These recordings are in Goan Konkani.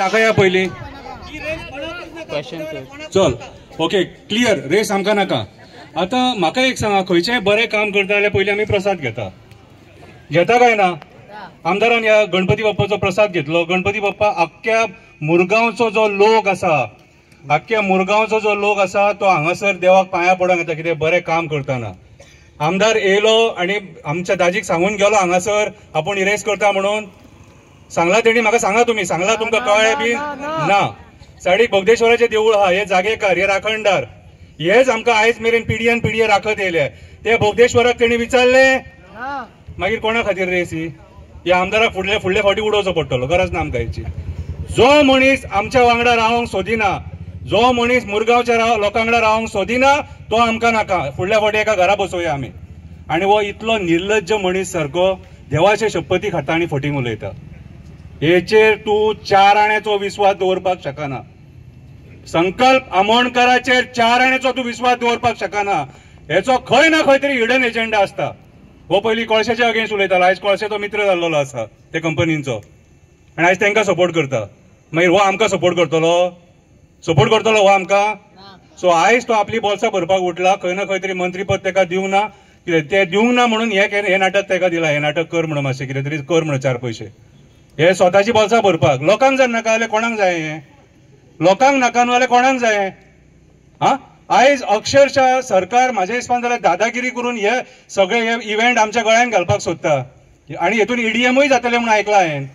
दाखया पयलीं. चल ओके क्लियर, रेस आमकां नाका. आतां म्हाका एक सांगा, खंयचेंय बरें काम करता जाल्यार पयलीं आमी प्रसाद घेता, घेता काय ना? आमदारान ह्या गणपती बाप्पाचो प्रसाद घेतलो. गणपती बाप्पा आख्ख्या मुरगांवचो जो लोक आसा, आख्ख्या मुरगांवचो जो लोक आसा तो हांगासर देवाक पांयां पडोंक येता कितें बरें काम करतना. आमदार येयलो आनी आमच्या दाजीक सांगून गेलो हांगासर आपूण इरेज करता म्हणून. सांगला तेणी म्हाका, सांगा तुमी, सांगला तुमकां कळ्ळें बी ना? सायडीक बोगदेश्वराचें देवूळ आहा, हे जागेकार, हे राखणदार, हेच आमकां आयज मेरेन पिढयेन पिढये राखत येयले. ते बोगदेश्वराक तेणी विचारलें, मागीर कोणा खातीर रेस ही? ह्या आमदाराक फुडले फुडले फावटी उडोवचो पडटलो, गरज ना आमकां हेची. जो मनीस आमच्या वांगडा रावंक सोदिना, जो मनीस मुरगांवच्या लोकां वांगडा रावंक सोदिना तो आमकां नाका. फुडल्या फावटी एका घरा बसोवया आमी. आनी हो इतलो निर्लज्ज मनीस सारको देवाचे शपथी खाता आनी फटींग उलयता. हेचेर तूं 4 आण्याचो विस्वास दवरपाक शकना. संकल्प आमोणकराचेर 4 आण्याचो तूं विस्वास दवरपाक शकना. हेचो खंय ना खंय तरी हिडन एजेंडा आसता. हो पयलीं कोळशाच्या अगेन्स्ट उलयतालो, आयज कोळशाचो मित्र जाल्लो आसा ते कंपनींचो, आनी आयज तांकां सपोर्ट करता. मागीर हो आमकां सपोर्ट करतलो? सपोर्ट करतलो हो आमकां? सो आयज तो आपली बोल्सां भरपाक उठला. खंय ना खंय तरी मंत्रीपद ताका दिवंक ना, कितें तें दिवंक ना म्हणून हें नाटक ताका दिलां. हें नाटक कर म्हणून मातशें कितें तरी कर म्हणून 4 पयशे. हे स्वताची बोल्सां भरपाक. लोकांक जर नाका जाल्यार कोणाक जाय हें? लोकांक नाका न्हू जाल्यार कोणाक जाय? आं, आयज अक्षरशः सरकार म्हाज्या हिसपान जाल्यार दादागिरी करून हे सगळे हे इव्हेंट आमच्या गळ्यान घालपाक सोदता. आनी हेतून ईडीएमूय जातलें म्हणून आयकलां हांवें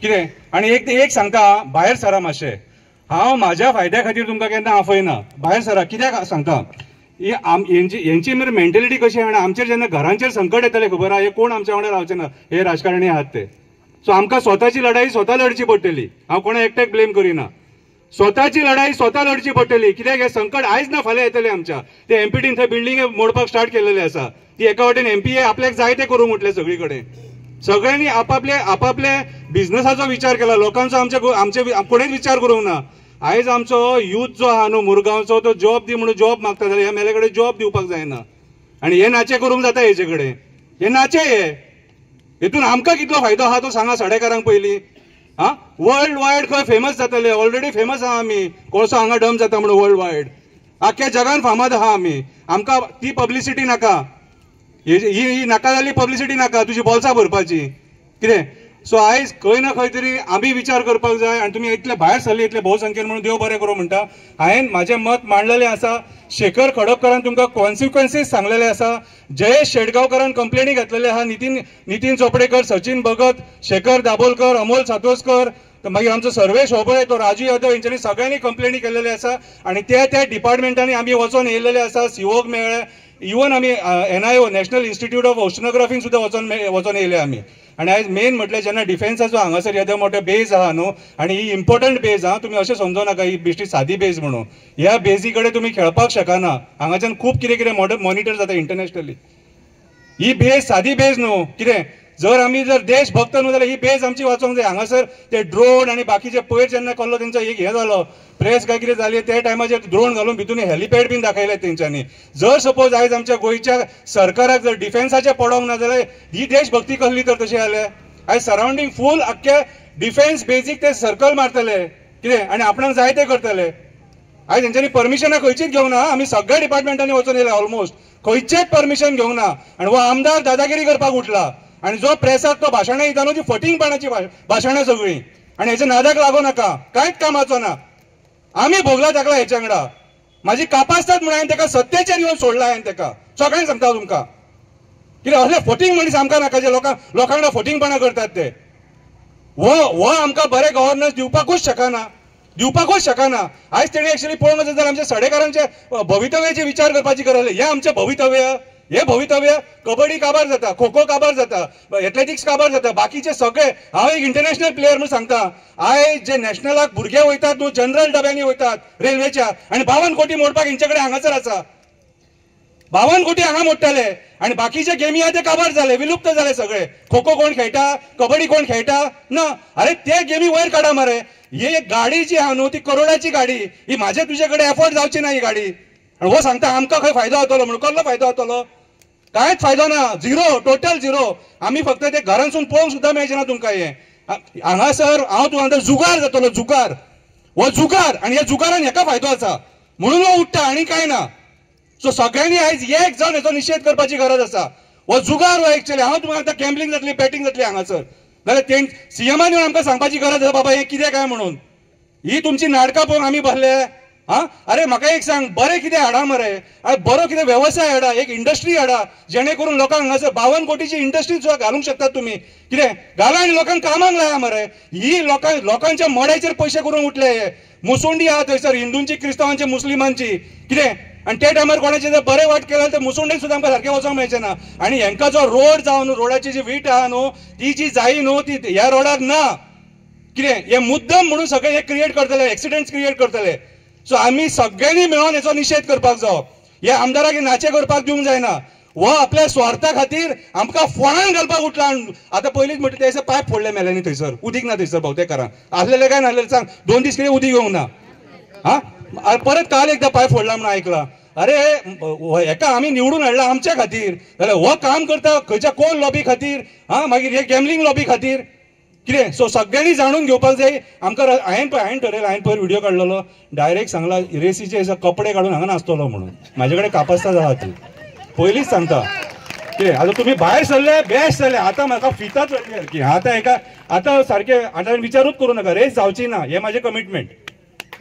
कितें. आनी एक एक सांगता, भायर सरा मातशें, हांव म्हाज्या फायद्या खातीर तुमकां केन्ना आफयना. भायर सरा कित्याक सांगता, ही हेंची मरे मेंटेलिटी कशी आनी आमचेर जेन्ना घरांचेर संकट येतलें खबर आहा, हे कोण आमच्या वांगडा रावचे ना, हे राजकारणी आहात ते. सो आमकां स्वताची लढाई स्वता लढची पडटली. हांव कोणा एकट्याक ब्लेम करिना. स्वताची लढाई स्वता लढची पडटली. कित्याक हें संकट आयज ना फाल्यां येतलें आमच्या. ते एमपीटीन थंय बिल्डिंग मोडपाक स्टार्ट केलेले आसा. ती एका वटेन एमपीए आपल्याक जाय ते करूंक म्हटलें. सगळी कडेन सगळ्यांनी आपापले आपापले बिझनसाचो विचार केला, लोकांचो आमचे आमचे कोणेच विचार करूंक ना. आयज आमचो यूथ जो आहा न्हू मुरगांवचो, तो जॉब दी म्हणून जॉब मागता जाल्यार ह्या मेले कडेन जॉब दिवपाक जायना. आनी हे नाचे करूंक जाता हेचे कडेन, हे नाचे हे हेतून आमकां कितलो फायदो आहा तो सांगा सडेकारांक पयलीं. आं, वर्ल्ड वायड खंय फेमस जातले, ऑलरेडी फेमस आहा आमी. कोळसो हांगा डंप जाता म्हणून वर्ल्ड वायड आख्ख्या जगान फामाद आहा आमी. आमकां ती पब्लिसिटी नाका, ही नाका जाल्ली पब्लिसिटी नाका, तुजी बोल्सां भरपाची कितें. सो आयज खंय ना खंय तरी आमी विचार करपाक जाय. आनी तुमी इतले भायर सरले इतले भोवसंख्येन म्हणून देव बरें करूं म्हणटा. हांवें म्हाजें मत मांडलेलें आसा. शेखर खडपकरान तुमकां कॉन्सिक्वन्सीस सांगलेले आसा. जयेश शेटगांवकरान कंप्लेनी घातलेले आहा. नितीन चोपडेकर, सचिन भगत, शेखर दाबोलकर, अमोल सातोसकर, मागीर आमचो सर्वेश होबळे, तो राजू यादव, हेंच्यांनी सगळ्यांनी कंप्लेनी केलेले आसा. आनी त्या त्या डिपार्टमेंटांनी आमी वचोन येयलेले आसा. सीओक मेळ्ळे, इवन आमी एनआयओ नॅशनल इन्स्टिट्यूट ऑफ ओशनोग्राफीन सुद्दां वचोन येयले आमी. आनी आयज मेन म्हटल्यार जेन्ना डिफेन्साचो हांगासर येदो मोठो बेज आहा न्हू, आनी ही इम्पोर्टंट बेज आहा, तुमी अशें समजो नाका ही बेश्टी सादी बेज म्हणून. ह्या बेजी कडेन तुमी खेळपाक शकना. हांगाच्यान खूब कितें कितें मॉनिटर जाता इंटरनॅशनली. ही बेज सादी बेज न्हू कितें. जर आमी जर देशभक्त न्हू जाल्यार ही बेज आमची वाचोंक जाय. हांगासर ते ड्रोन आनी बाकीचे पयर जेन्ना कल्लो तेंचो एक हें जालो प्रेस काय कितें जाली त्या टायमाचेर ड्रोन घालून भितून हेलिपॅड बीन दाखयले तेंच्यांनी. जर सपोज आयज आमच्या गोंयच्या सरकाराक जर डिफेन्साचें पडोंक ना जाल्यार ही देशभक्ती कसली तर तशी जाल्यार? आयज सरावंडींग फूल आख्खे डिफेन्स बेजीक ते सर्कल मारतले कितें आनी आपणाक जाय ते करतले. आयज तेंच्यांनी परमिशनां खंयचीच घेवंक ना. आमी सगळ्या डिपार्टमेंटांनी वचून येयले ऑलमोस्ट, खंयचेच परमिशन घेवंक ना. आनी हो आमदार दादागिरी करपाक उठला. आनी जो प्रेसाक तो भाशणां दिता न्हू ती फटींगपणाची भाशणां सगळीं. आनी हेच्या नादाक लागो नाका, कांयच कामाचो ना. आमी भोगला ताका हेच्या वांगडा. म्हाजी कापासतात म्हणून हांवें ताका सत्तेचेर येवन सोडला. हांवें ताका सगळ्यांक सांगता तुमकां कितें असले फटींग मनीस आमकां नाका जे लोकां वांगडा फटींगपणां करतात ते. हो आमकां बरें गव्हर्नन्स दिवपाकूच शकना, दिवपाकूच शकना. आयज तेणी एक्चुअली पळोवंक वचत जाल्यार आमच्या सडेकारांचे भवितव्याचे विचार करपाची गरज. हें आमचें भवितव्य, हे भवितव्य कबड्डी काबार जाता, खो खो काबार जाता, एथलेटिक्स काबार जाता, बाकीचे सगळे. हांव एक इंटरनॅशनल प्लेयर म्हणून सांगता, आयज जे नॅशनलाक भुरगे वयतात न्हू जनरल डब्यांनी वयतात रेल्वेच्या, आनी 52 कोटी मोडपाक हेंचे कडेन हांगासर आसा. 52 कोटी हांगा मोडटले आनी बाकीचे गेमी आहा ते काबार जाले, विलुप्त जाले सगळे. खो खो कोण खेळटा, कबड्डी कोण खेळटा ना. अरे ते गेमी वयर काडा मरे. ही एक गाडी जी आहा न्हू ती करोडाची गाडी, ही म्हाजे तुजे कडेन एफोर्ड जावची ना ही गाडी. आनी हो सांगता आमकां खंय फायदो जातलो म्हणून. कसलो फायदो जातलो? कांयच फायदो ना, झिरो, टोटल झिरो. आमी फक्त ते घरांसून पळोवंक सुद्दां मेळचें ना तुमकां हें. हांगासर हांव तुका सांगता जुगार जातलो, जुगार हो जुगार, आनी ह्या जुगारान हेका फायदो आसा म्हणून हो उठ्ठा आनी कांय ना. सो सगळ्यांनी आयज एक जावन हेचो निशेध करपाची गरज आसा. हो जुगार हो एक्चुअली हांव तुमकां सांगता गॅम्बलिंग जातली, बॅटींग जातली हांगासर, जाल्यार ते सीएमान येवन आमकां सांगपाची गरज आसा बाबा हें कितें काय म्हणून. ही तुमची नाटकां पळोवन आमी बसले. हा अरे म्हाका एक सांग, बरें कितें हाडा मरे, अरे बरो कितें वेवसाय हाडा, एक इंडस्ट्री हाडा जेणे करून लोकांक हांगासर 52 कोटीची इंडस्ट्री सुद्दां घालूंक शकतात तुमी. कितें घाला आनी लोकांक कामाक लाया मरे. ही लोकांच्या मड्याचेर पयशे करून उठले हे मुसुंडी आहा थंयसर, हिंदूंची, क्रिस्तांवांची, मुस्लिमांची कितें. आनी त्या टायमार कोणाचें जर बरें वायट केलें तर मुसुंडेक सुद्दां आमकां सारकें वचोंक मेळचें ना. आनी हेंकां जो रोड जावन रोडाची जी वीट आहा न्हू ती जी जायी न्हू ती ह्या रोडाक ना. कितें हे मुद्दम म्हणून सगळे हे क्रिएट करतले, एक्सिडंट्स क्रिएट करतले. सो आमी सगळ्यांनी मेळोन हेचो निशेध करपाक जावो. ह्या आमदाराक नाचे करपाक दिवंक जायना. हो आपल्या स्वार्था खातीर आमकां फोणान घालपाक उठला. आतां पयलींच म्हणटा ते पायप फोडले मेल्यांनी थंयसर, उदीक ना थंयसर भोवतेक घरां आसलेले काय नासलेले सांग, 2 दीस कितें उदीक येवंक ना. हा परत काल एकदां पायप फोडला म्हणून आयकला. अरे हेका आमी निवडून हाडला आमच्या खातीर, जाल्यार हो काम करता खंयच्या कोण लॉबी खातीर? हा मागीर हे गॅमलिंग लॉबी खातीर कितें. सो सगळ्यांनी जाणून घेवपाक जाय. आमकां हांवें पळय, हांवें ठरयलां, हांवें पयर व्हिडियो काडलेलो, डायरेक्ट सांगला रेसीचे कपडे काडून हांगा नाचतलो म्हणून. म्हाजे कडेन कापस्ताद आहा ती, पयलींच सांगता कितें. आतां तुमी भायर सरले बेस्ट जाले, आतां म्हाका फितां चडली सारकी. आतां हेका आतां सारकें आतां विचारूच करूं नाका, रेस जावची ना हें म्हाजें कमिटमेंट.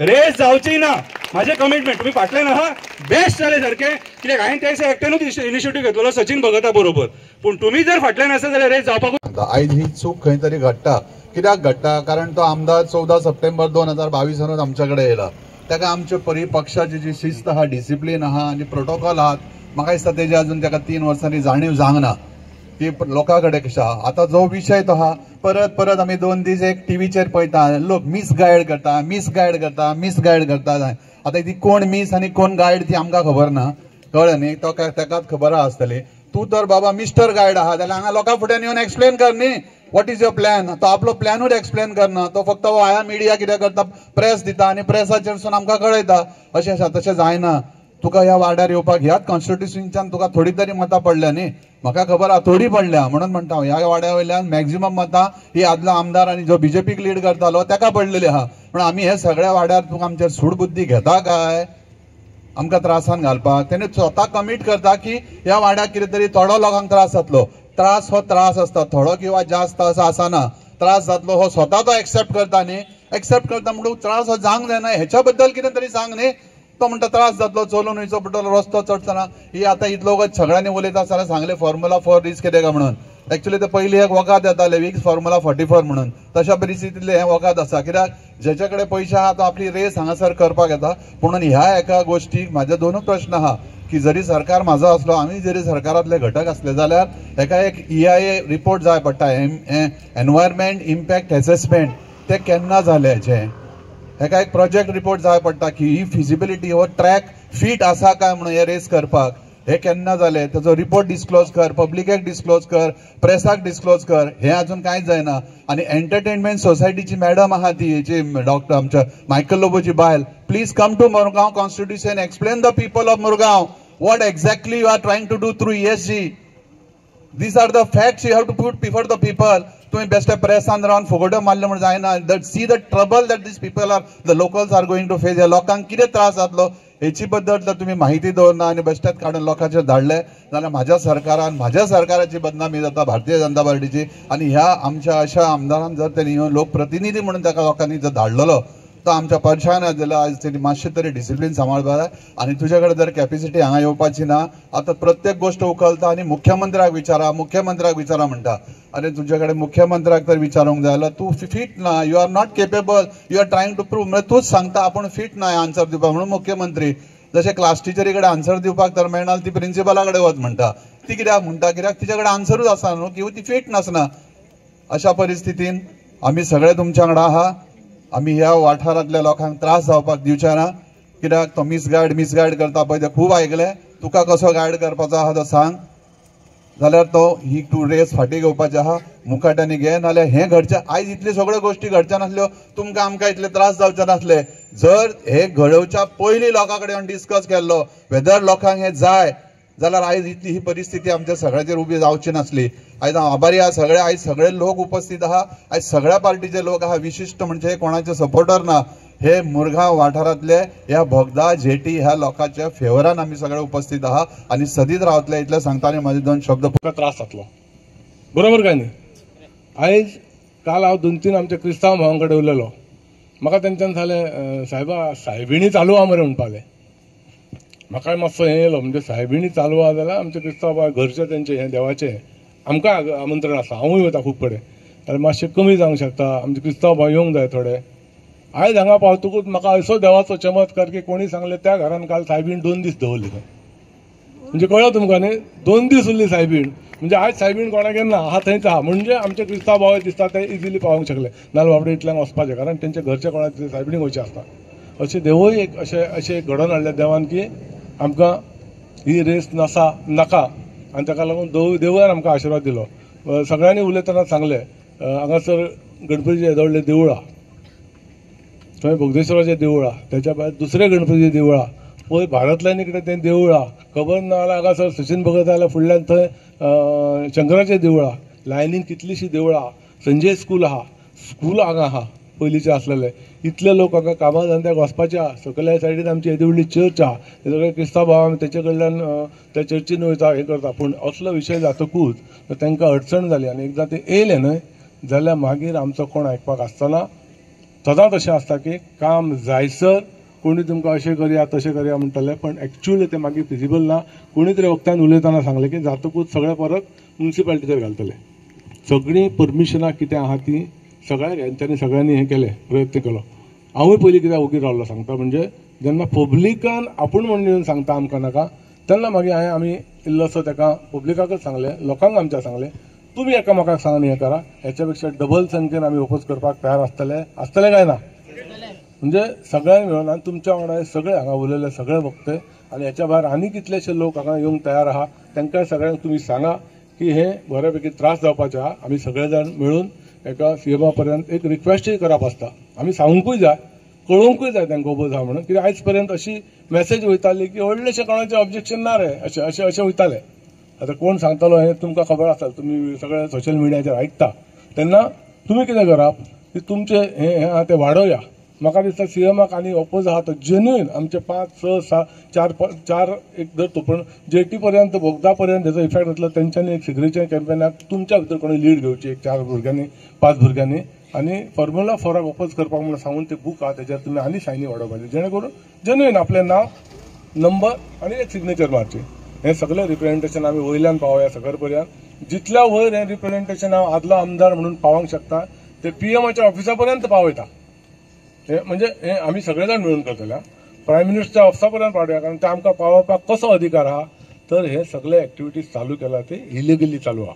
रेस जावची ना म्हाजें कमिटमेंट. तुमी फाटल्यान आहा बेस्ट जाले सारकें, कित्याक हांवें त्या दिसा एकट्यानूच इनिशिएटीव घेतलेलो सचिन भगता बरोबर. पूण तुमी जर फाटल्यान आसा जाल्यार रेस जावपाक. आयज ही चूक खंय तरी घडटा. कित्याक घडटा? कारण तो आमदार 14 सप्टेंबर 2022 आमच्या कडेन येयला. ताका आमचे परी पक्षाची जी शिस्त आहा, डिसिप्लीन आहा आनी प्रोटोकॉल आहात, म्हाका दिसता तेजी अजून ताका 3 वर्सांनी जाणीव जावंक ना ती लोकां कडेन कशें आहा. आतां जो विशय तो आहा, परत परत आमी 2 दीस एक टिवीचेर पळयता, लोक मिसगायड करता, मिसगायड करता, मिसगायड करता. आतां ती कोण मिस आनी कोण गायड ती आमकां खबर ना, कळ्ळें न्ही? तो ताकाच खबर आसतली. तूं तर बाबा मिस्टर गायड आहा जाल्यार हांगा लोकां फुड्यान येवन एक्सप्लेन कर न्ही, what is your plan. तो आपलो प्लॅनूच एक्सप्लेन करना, तो फक्त आया मिडिया कितें करता, प्रेस दिता आनी प्रेसाचेरसून आमकां कळयता. अशें आसा, तशें जायना. तुका ह्या वाड्यार येवपाक ह्याच कॉन्स्टिट्युशनच्यान तुका थोडी तरी मतां पडल्या न्ही, म्हाका खबर आहा थोडी पडल्या म्हणून म्हणटा हांव. ह्या वाड्या वयल्यान मॅक्झिमम मतां ही आदलो आमदार आनी जो बीजेपीक लीड करतालो ताका पडलेली आहा. पूण आमी हे सगळ्या वाड्यार तुका आमचेर सूडबुद्धी घेता काय आमकां त्रासान घालपाक? तेणी स्वता कमीट करता की ह्या वाड्याक कितें तरी थोडो लोकांक त्रास जातलो. त्रास हो त्रास आसता, थोडो किंवा जास्त असो आसना. त्रास जातलो हो स्वता तो एक्सेप्ट करता न्ही, एक्सेप्ट करता म्हणून त्रास हो जावंक जायना हेच्या बद्दल कितें तरी सांग न्ही. तो म्हणटा त्रास जातलो, चलून वयचो पडटलो, रस्तो चडचना. ही आतां इतलो वगत सगळ्यांनी उलयता आसतना सांगलें फॉर्मुला 4 रीच कितें काय म्हणून. एक्चुअली ते पयलीं एक वखद येतालें विक्स फॉर्मुला 44 म्हणून, तशा परिस्थितींतलें हें वखद आसा. कित्याक जेच्या कडेन पयशे आहा तो आपली रेस हांगासर करपाक येता. पूण ह्या एका गोश्टीक म्हाजे दोनूच प्रश्न आहा की जरी सरकार म्हाजो आसलो, आमी जरी सरकारांतले घटक आसले जाल्यार हेका एक EIA report जाय पडटा, एनवायरमेंट इम्पॅक्ट एसेसमेंट. ते केन्ना जालें हेचें? हेका एक प्रोजेक्ट रिपोर्ट जाय पडटा की ही फिजिबिलिटी हो ट्रॅक फीट आसा काय म्हणून हे रेस करपाक. हे केन्ना जालें तेजो रिपोर्ट डिस्क्लोज कर, पब्लिकेक डिस्क्लोज कर, प्रेसाक डिस्क्लोज कर. हें अजून कांयच जायना. आनी एंटरटेनमेंट सोसायटीची मॅडम आहा ती हेची डॉक्टर आमच्या मायकल लोबोची बायल, please come to Murgaon constitution, explain the people of Murgaon what exactly you are trying to do through ESG. These are the facts you have to put before the people. तुम्ही बेस्ट प्रेसान रावन फुगोट्यो मारल्यो म्हूण जायना. That see the trouble that these people are, the locals are going to face. ह्या लोकांक कितें त्रास जातलो हेची बद्दल जर तुमी माहिती दवरना आनी बेश्टेच काडून लोकांचेर धाडले जाल्यार म्हाज्या सरकारान, म्हाज्या सरकाराची बदनामी जाता, भारतीय जनता पार्टीची. आनी ह्या आमच्या अशा आमदारान जर तेणी येवन लोकप्रतिनिधी म्हणून ताका लोकांनी जर धाडलेलो तो आमच्या परशान जाल्यार आज तेणी मातशें तरी डिसिप्लीन सांबाळपाक जाय. आनी तुजे कडेन जर कॅपेसिटी हांगा येवपाची ना, आतां प्रत्येक गोश्ट उखलता आनी मुख्यमंत्र्याक विचारा, मुख्यमंत्र्याक विचारा म्हणटा. आनी तुजे कडेन मुख्यमंत्र्याक तर विचारूंक जाय जाल्यार तूं फीट ना, you are not capable, you are trying to prove. म्हळ्यार तूंच सांगता आपूण फीट ना आन्सर दिवपाक म्हणून मुख्यमंत्री. जशें क्लास टिचरी कडेन आन्सर दिवपाक तर मेळना ती प्रिंसिपला कडेन वच म्हणटा. ती कित्याक म्हणटा? कित्याक तिच्या कडेन आन्सरूच आसा न्हू, किंवा ती फीट नासना. अशा परिस्थितीन आमी सगळे तुमच्या वांगडा आहा. आमी ह्या वाठारांतल्या लोकांक त्रास जावपाक दिवचे ना. कित्याक तो मिसगायड मिसगायड करता पळय तें खूब आयकलें. तुका कसो गायड करपाचो आहा तो सांग, जाल्यार तो ही तूं रेस फाटीं घेवपाची आहा, मुखाट्यांनी घे. नाल्यार हें घडचें आयज इतल्यो सगळ्यो गोश्टी घडच्यो नासल्यो, तुमकां आमकां इतले त्रास जावचे नासले. जर हे घडोवच्या पयलीं लोकां कडेन डिस्कस केल्लो वेदर लोकांक हें जाय जाल्यार आयज इतली ही परिस्थिती आमच्या सगळ्याचेर उबी जावची नासली. आयज हांव आभारी आहा सगळे, आयज सगळे लोक उपस्थित आहा, आयज सगळ्या पार्टीचे लोक आहा, विशिश्ट म्हणजे कोणाचे सपोर्टर ना, हे मुरगांव वाठारांतले ह्या बोगदा जेटी ह्या लोकांच्या फेवरान आमी सगळे उपस्थित आहा आनी सदीत रावतले इतलें सांगता आनी म्हाजे दोन शब्द. त्रास जातलो बरोबर काय न्ही? आयज काल हांव 2-3 आमच्या क्रिस्तांव भावां कडेन उलयलो, म्हाका तेंच्यान सांगलें सायबा सायबिणी चालू आहा मरे म्हणपाले. म्हाकाय मातसो हें येयलो, म्हणजे सायबिणी चालू आहा जाल्यार आमचे क्रिस्तांव भाव घरचे तेंचे हें देवाचें आमकां आमंत्रण आसा, हांवूय वता खूब कडेन, जाल्यार मातशें कमी जावंक शकता, आमचे क्रिस्तांव भाव येवंक जाय थोडे. आयज हांगा पावतकूच म्हाका असो देवाचो चमत्कार की कोणी सांगलें त्या घरान काल सायबीण 2 दीस दवरली खंय, म्हणजे कळ्ळो तुमकां न्ही, 2 दीस उरली सायबीण, म्हणजे आयज सायबीण कोणागेर ना आहा थंयच आहा. म्हणजे आमचे क्रिस्तांव भाव दिसता ते इजिली पावोंक शकले, नाजाल्यार बाबडे इतल्यांक वचपाचें, कारण तेंच्या घरचे कोणाचे सायबिणीक वयचें आसता. अशें देवूय एक अशें अशें घडोवन हाडलें देवान की आमकां ही रेस नासा नाका, आनी ताका लागून देवान आमकां आशिर्वाद दिलो. सगळ्यांनी उलयतना सांगलें हांगासर गणपतीचें येदो व्हडलें देवूळ आहा, थंय बोगदेश्वराचें देवूळ आहा, तेच्या भायर दुसरें गणपतीचें देवूळ आहा, पयर भारतल्यान इकडे तें देवूळ आहा, खबर ना जाल्यार हांगासर सचिन भगत जाल्यार फुडल्यान थंय शंकराचें देवूळ आहा, लायनीन कितलींशीं देवळां आहा, संजय स्कूल आहा, स्कूल हांगा आहा पयलींचें आसलेलें, इतले लोक हांगा कामा धंद्याक वचपाचे आहा. सकयल्या सायडीन आमची येदी व्हडली चर्च आहा, ते सगळे क्रिस्तांव भाव आमी तेचे कडल्यान त्या चर्चीन वयता हें करता. पूण असलो विशय जातकूच तांकां अडचण जाली आनी एकदां ते येयले न्हय जाल्यार मागीर आमचो कोण आयकपाक आसतना सदांच अशें आसता की काम जायसर कोणी तुमकां अशें करया तशें करया म्हणटलें, पण एक्चुअली तें मागीर फिजिबल ना. कोणी तरी वक्त्यान उलयतना सांगलें की जातकूच सगळें परत मुन्सिपालिटीचेर घालतले, सगळीं परमिशनां कितें आहा तीं सगळ्या हेंच्यांनी सगळ्यांनी हें केलें, प्रयत्न केलो. हांवूय पयलीं कित्याक ओगी रावलो सांगता, म्हणजे जेन्ना पब्लिकान आपूण म्हणून येवन सांगता आमकां नाका, तेन्ना मागीर हांवें आमी इल्लोसो ताका पब्लिकाकच सांगलें, लोकांक आमच्या सांगलें तुमी एकामेकाक सांगून हें करा, हेच्या पेक्षा डबल संख्येन आमी ओपोज करपाक तयार आसतले, आसतले काय ना? म्हणजे सगळ्यांनी मेळून आनी तुमच्या वांगडा सगळे हांगा उलयले सगळे वक्ते आनी हेच्या भायर आनी कितलेशे लोक हांगा येवंक तयार आहा, तांकां सगळ्यांक तुमी सांगा की हे बऱ्यापैकी त्रास जावपाचे आहा. आमी सगळे जाण मेळून एका सीएमा पर्यंत एक रिक्वेस्टूय करप आसता, आमी सांगूंकूय जाय, कळोवंकूय जाय तांकां ओपोज आहा म्हणून. कित्याक आयज पर्यंत अशी मॅसेज वयताली की व्हडलेशें कोणाचें ऑब्जेक्शन ना रे, अशें अशें अशें वयतालें. आतां कोण सांगतालो हें तुमकां खबर आसता, तुमी सगळे सोशल मिडियाचेर आयकता, तेन्ना तुमी कितें करप की तुमचें हें आहा तें वाडोवया. म्हाका दिसता सीएमाक आनी ओपोज आहा तो जेन्युइन आमचे 5, 6, 7, 4, 4 एक धरतो, पूण जेटी पर्यंत बोगदा पर्यंत हेजो इफेक्ट जातलो. तेंच्यांनी एक सिग्नेचर कॅम्पेनाक तुमच्या भितर कोणी लीड घेवची, एक 4 भुरग्यांनी 5 भुरग्यांनी, आनी फॉर्म्युला 4 ओपोज करपाक म्हणून सांगून ते बूक आहा तेजेर तुमी आनी सायनी वाडोवपाचे, जेणे करून जेन्युइन आपलें नांव, नंबर आनी एक सिग्नेचर मारची. हें सगळें रिप्रेझेंटेशन आमी वयल्यान पावया सकयल पर्यंत, जितल्या वयर हें रिप्रेझेंटेशन हांव आदलो आमदार म्हणून पावोंक शकता ते पीएमाच्या ऑफिसा पर्यंत पावयता. हे म्हणजे हे आमी सगळे जाण मेळून करतले, प्रायम मिनिस्टरच्या ऑफिसा पर्यंत पावया, कारण ते आमकां पावोवपाक कसो अधिकार आहा. तर हे सगळे एक्टिविटीज चालू केला ते इलिगली चालू आहा,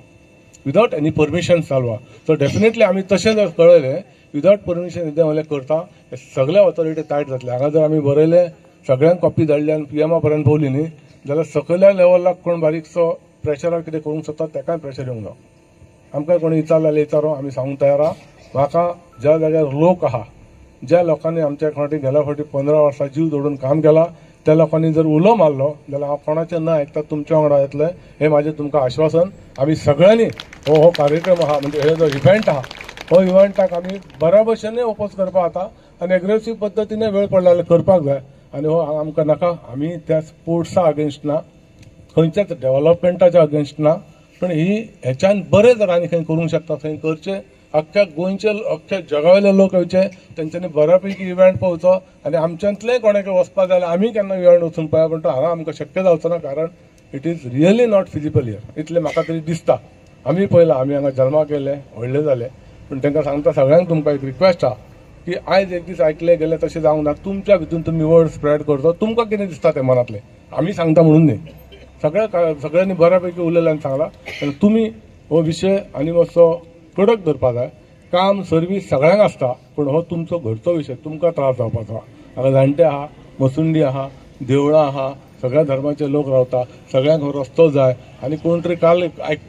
विदावट एनी परमिशन चालू आहा. सो डेफिनेटली आमी तशें जर कळयलें विदावट परमिशन कितें म्हणल्यार करता, हे सगळे ऑथॉरिटी तायट जातले. हांगा जर आमी बरयलें सगळ्यांक कॉपी धाडली आनी पीएमा पर्यंत पावली न्ही जाल्यार सकयल्या लेवलाक कोण बारीकसो प्रेशराक कितें करूंक शकता ताकाय प्रेशर येवंक जावं. आमकां कोणी विचारलें जाल्यार विचारो, आमी सांगूंक तयार आहा. म्हाका ज्या जाग्यार लोक आहा, ज्या लोकांनी आमच्या फावटी गेल्या फावटी 15 वर्सां जीव जोडून काम केला, त्या लोकांनी जर उलो मारलो जाल्यार हांव कोणाचें न आयकता तुमच्या वांगडा येतलें, हें म्हाजें तुमकां आश्वासन. आमी सगळ्यांनी हो हो कार्यक्रम आहा, म्हणजे हे जो इव्हेंट आहा, हो इव्हेंटाक आमी बऱ्या भशेनूय ओपोज करपाक जाता आनी एग्रेसीव पद्दतीन वेळ पडला जाल्यार करपाक जाय. आनी हो आमकां नाका, आमी त्या स्पोर्ट्सा अगेन्स्ट ना, खंयच्याच डेव्हलपमेंटाच्या अगेन्स्ट ना, पूण ही हेच्यान बरें जर आनी खंय करूंक शकता थंय करचें. अख्ख्या गोंयचे अख्ख्या जगावयले लोक येवचे, तेंच्यांनी बऱ्यापैकी इव्हेंट पळोवचो आनी आमच्यांतलें कोणाक वचपा जाल्यार आमी केन्ना इव्हेंट वचून पळया, पण तो हांगा आमकां शक्य जावचो ना, कारण it is really not feasible here, इतलें म्हाका तरी दिसता. आमी पळयलां, आमी हांगा जल्माक येयले, व्हडले जाले, पूण तांकां सांगता सगळ्यांक तुमकां एक रिक्वेस्ट आहा की आयज एक दीस आयकले गेले तशें जावंक ना, तुमच्या भितून तुमी वर्ड स्प्रेड करचो, तुमकां कितें दिसता तें मनांतलें, आमी सांगता म्हणून न्ही, सगळ्यांनी बऱ्यापैकी उलयलें आनी सांगलां. तुमी हो विशय आनी मातसो कडक धरपा जाय. काम सर्वीस सगळ्यांक आसता, पूण हो तुमचो घरचो विशय, तुमकां त्रास जावपाचो आहा. हांगा जाणटे आहा, मसुंडी आहा, देवळां आहा, सगळ्या धर्माचे लोक रावता, सगळ्यांक हो रस्तो जाय. आनी कोण तरी काल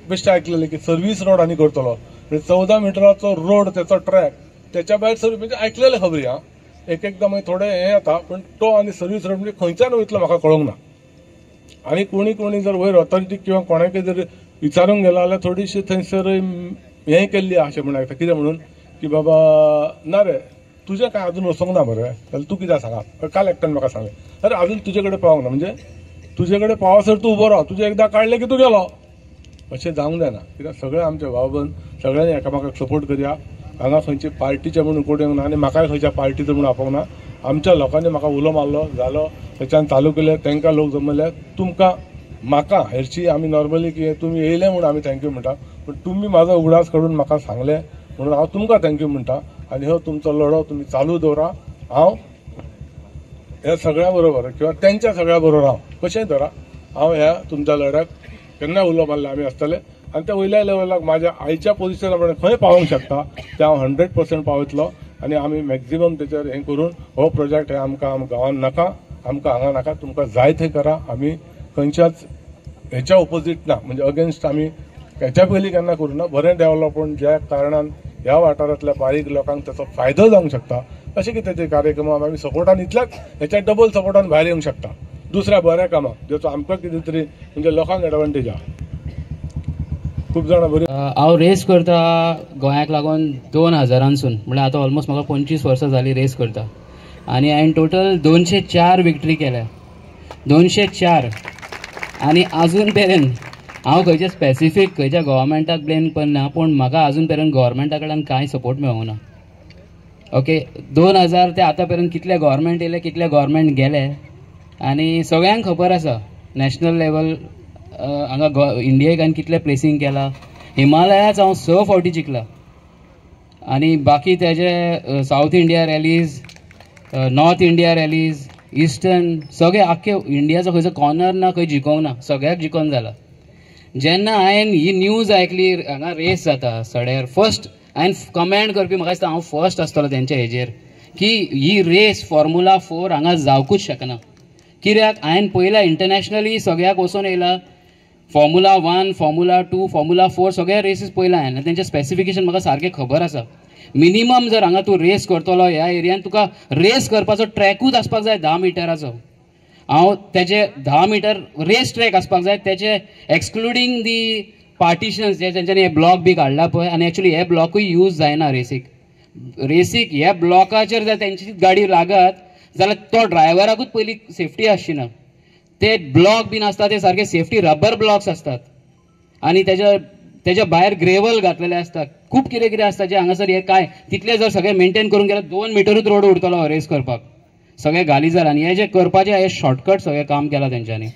बेश्टें आयकलेलें की सर्वीस रोड आनी करतलो, म्हणजे 14 मिटराचो रोड, तेचो ट्रॅक, त्याच्या भायर सर्वीस, म्हणजे आयकलेलें खबरी आं, एक एकदां मागीर थोडें हें येता, पूण तो आनी सर्वीस रोड म्हणजे खंयच्यान वयतलो म्हाका कळोंक ना. आनी कोणी कोणी जर वयर ऑथॉरिटी किंवा कोणाकय जर विचारूंक गेलो जाल्यार थोडीशी थंयसर हें केल्ली आसा अशें म्हणून आयकता. कितें म्हणून की बाबा ना रे तुजें कांय अजून वचोंक ना मरे, जाल्यार तूं कित्याक सांगा. काल एकट्यान म्हाका सांगलें, अरे अजून तुजे कडेन पावोंक ना, म्हणजे तुजे कडेन पावसर तूं उबो राव, तुजें एकदां काडलें की तूं गेलो. अशें जावंक जायना, कित्याक सगळें आमचे भाव बंद सगळ्यांनी एकामेकाक सपोर्ट करया. हांगा खंयची पार्टीचें म्हणून कोण येवंक ना आनी म्हाकाय खंयच्या पार्टीचो म्हणून आपोवंक ना. आमच्या लोकांनी म्हाका उलो मारलो जालो, थंयच्यान चालू केलें, तांकां लोक जमले. तुमकां म्हाका हेरशी आमी नॉर्मली की तुमी येयले म्हणून आमी thank you म्हणटा, पूण तुमी म्हाजो उगडास काडून म्हाका सांगलें म्हणून हांव तुमकां thank you म्हणटा. आनी हो तुमचो लढो तुमी चालू दवरा. हांव ह्या सगळ्या बरोबर किंवा तेंच्या सगळ्या बरोबर हांव कशेंय धरा, हांव ह्या तुमच्या लढ्याक केन्ना उलो मारले आमी आसतले. आनी त्या वयल्या लेवलाक म्हाज्या आयच्या पोजिशना प्रमाणे खंय पावोंक शकता तें हांव 100% पावयतलो. आनी आमी मॅक्झिमम तेचेर हें करून हो प्रोजेक्ट हे आमकां गांवान नाका, आमकां हांगा नाका, तुमकां जाय थंय करा. आमी खंयच्याच हेच्या ओपोजीट ना, म्हणजे अगेन्स्ट आमी हेच्या पयलीं केन्ना करूं ना. बरें डेवलपमेंट ज्या कारणान ह्या वाठारांतल्या बारीक लोकांक ताचो फायदो जावंक शकता अशें कितें ते कार्यक्रम आमी सपोर्टान इतल्याच हेच्या डबल सपोर्टान भायर येवंक शकता दुसऱ्या बऱ्या कामाक, जेचो आमकां कितें तरी म्हणजे लोकांक एडवांटेज आहा. खूब जाणां बरी. हांव रेस करता गोंयाक लागून 2000 म्हणल्यार आतां ऑलमोस्ट म्हाका 25 वर्सां जालीं रेस करता. आनी हांवें टोटल 204 विक्ट्री केल्या, 204. आनी आजून मेरेन हांव खंयच्या स्पेसिफीक खंयच्या गव्हर्मेंटाक ब्लेम करना, पूण म्हाका आजून मेरेन गव्हर्मेंटा कडल्यान कांय सपोर्ट मेळूंक ना. ओके, 2000 ते आतां मेरेन कितले गव्हर्मेंट येयले, कितले गव्हर्मेंट गेले, आनी सगळ्यांक खबर आसा नॅशनल लेवल हांगा इंडियेक हांवें कितलें प्लेसींग केलां. हिमालयाच हांव 6 फावटी जिखला आनी बाकी तेजे south India rallies, north India rallies, eastern, सगळे आख्खे इंडियाचो खंयचो कॉर्नर ना खंय जिखोवंक ना, सगळ्याक जिखोवन जाला. जेन्ना हांवें ही न्यूज आयकली हांगा रेस जाता सड्यार, फर्स्ट हांवें कमेंट करपी म्हाका दिसता हांव फर्स्ट आसतलो तेंच्या हेजेर की ही रेस फॉर्मुला 4 हांगा जावकूच शकना. कित्याक हांवें पयला इंटरनॅशनली सगळ्याक वचोन येयला, फॉर्मुला 1, फॉर्मुला 2, फॉर्मुला 4 सगळे रेसीस पयला हांवें, तेंचे स्पेसिफिकेशन म्हाका सारकें खबर आसा. मिनिमम जर हांगा तूं रेस करतलो ह्या एरियान तुका रेस करपाचो ट्रॅकूच आसपाक जाय 10 मिटराचो. हांव तेजे 10 मिटर रेस ट्रॅक आसपाक जाय, तेजे एक्सक्लुडींग दी पार्टिशन्स जे तेंच्यांनी हे ब्लॉक बी काडला पळय, आनी एक्चुली हे ब्लॉकूय यूज जायना रेसीक. रेसीक ह्या ब्लॉकाचेर जर तेंची गाडी लागत जाल्यार तो ड्रायव्हराकूच पयलीं सेफ्टी आसची ना. ते ब्लॉक बीन आसता ते सारके सेफ्टी रबर ब्लॉक्स आसतात आनी तेज्या भायर ग्रेवल घातलेले आसता, खूब कितें कितें आसता जे हांगासर हे कांय तितले जर सगळें मेनटेन करूंक गेल्यार 2 मिटरूच रोड उरतलो रेस करपाक, सगळें घाली जालां. आनी हे जे करपाचें हे शॉर्टकट सगळें काम केलां तेंच्यांनी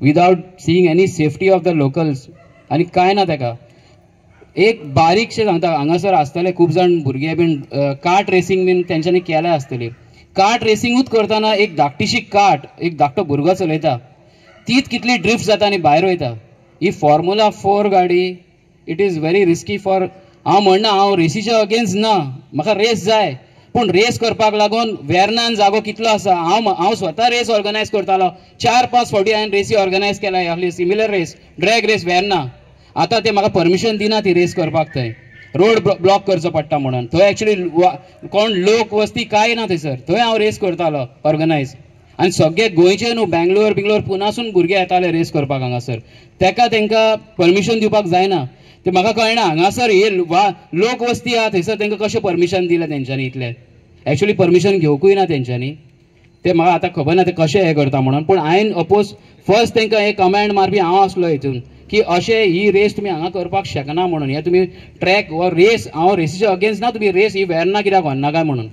without seeing any safety of the locals आनी कांय ना. तेका एक बारीकशें सांगता, हांगासर आसतले खूब जाण भुरगे बीन कार्ट रेसींग बीन तेंच्यांनी केल्या आसतली. कार्ट रेसिंगूच करतना एक धाकटीशी कार्ट एक धाकटो भुरगो चलयता, तीच कितली ड्रिफ्ट जाता आनी भायर वयता. ही फॉर्मुला 4 गाडी it is very risky for. हांव म्हणना हांव रेसीच्या अगेन्स्ट ना, म्हाका रेस जाय, पूण रेस करपाक लागून वेर्नान जागो कितलो आसा. हांव स्वता रेस ऑर्गनायज करतालो, 4-5 फावटी हांवें रेसी ऑर्गनायज केल्या, आपली similar race drag race Verna. आतां ते म्हाका परमिशन दिना ती रेस करपाक, थंय रोड ब्लॉक करचो पडटा म्हणून. थंय एक्चुली कोण लोक वस्ती कांय ना थंयसर, थंय हांव रेस करतालो ऑर्गनायज. आनी सगळे गोंयचे न्हू, बेंगलोर बिंगलोर पुनासून भुरगे येताले रेस करपाक हांगासर. तेका तेंकां परमिशन दिवपाक जायना, ते म्हाका कळना हांगासर हे लोक वस्ती आहा थंयसर तेंकां कशें परमिशन दिलें तेंच्यांनी इतलें. एक्चुली परमिशन घेवकूय ना तेंच्यांनी, ते म्हाका आतां खबर ना ते कशें हें करता म्हणून. पूण हांवें अपोज फर्स्ट तेंकां हे कमेंट मारपी हांव आसलो हितून की अशें ही रेस तुमी हांगा करपाक शकना म्हणून, हे तुमी ट्रॅक वा रेस, हांव रेसीच्या अगेन्स्ट ना, तुमी रेस ही वेर्ना कित्याक व्हरना काय म्हणून.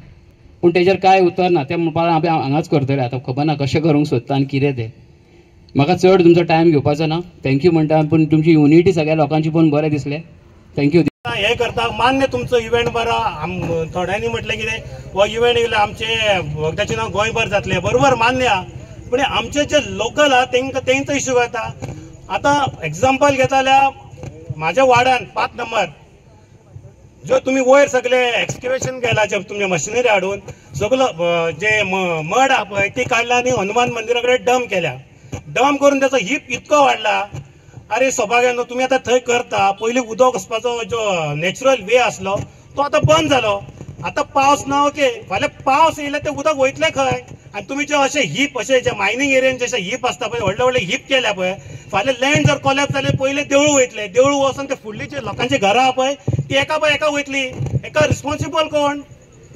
पूण तेजेर कांय उतर ना, ते म्हणपाक आमी हांगाच करतले. आतां खबर ना कशें करूंक सोदता आनी कितें तें. म्हाका चड तुमचो टायम घेवपाचो ना, thank you म्हणटा, पूण तुमची युनिटी सगळ्या लोकांची पळोवन बरें दिसलें, thank you. हे करता मान्य तुमचो इव्हेंट बरो, थोड्यांनी म्हटलें कितें हो इव्हेंट येयलो आमचे वखदाचें नांव गोंयभर जातलें, बरोबर मान्य आहा, पूण आमचे जे लोकल आहा तेंकां तेंचो इश्यू येता. आतां एग्जाम्पल घेता जाल्यार म्हाज्या वार्डान 5 नंबर जो तुमी वयर सगळे एक्सकेवेशन केला, जे तुमचे मशिनरी हाडून सगलो जे मड आहा पळय ती काडला आनी हनुमान मंदिरा कडेन डंप केल्या. डंप करून त्याचो हिप इतको वाडला. अरे सौभाग्यानो तुमी आतां थंय करता, पयलीं उदक वचपाचो जो नॅचरल वे आसलो तो आतां बंद जालो. आतां पावस ना, ओके, फाल्यां पावस येयल्यार तें उदक वयतलें खंय? आनी तुमी जे अशे हिप अशे जे मायनींग एरियन जशे हिप आसता पळय, व्हडले व्हडले हिप केल्या पळय, फाल्यां लँड जर कोलॅप्स जालें पयलें देवूळ वयतलें, देवूळ वचोन ते फुडली जे लोकांची घरां आहा पळय ती एका पळय एका वयतली. एका रिस्पॉन्सिबल कोण?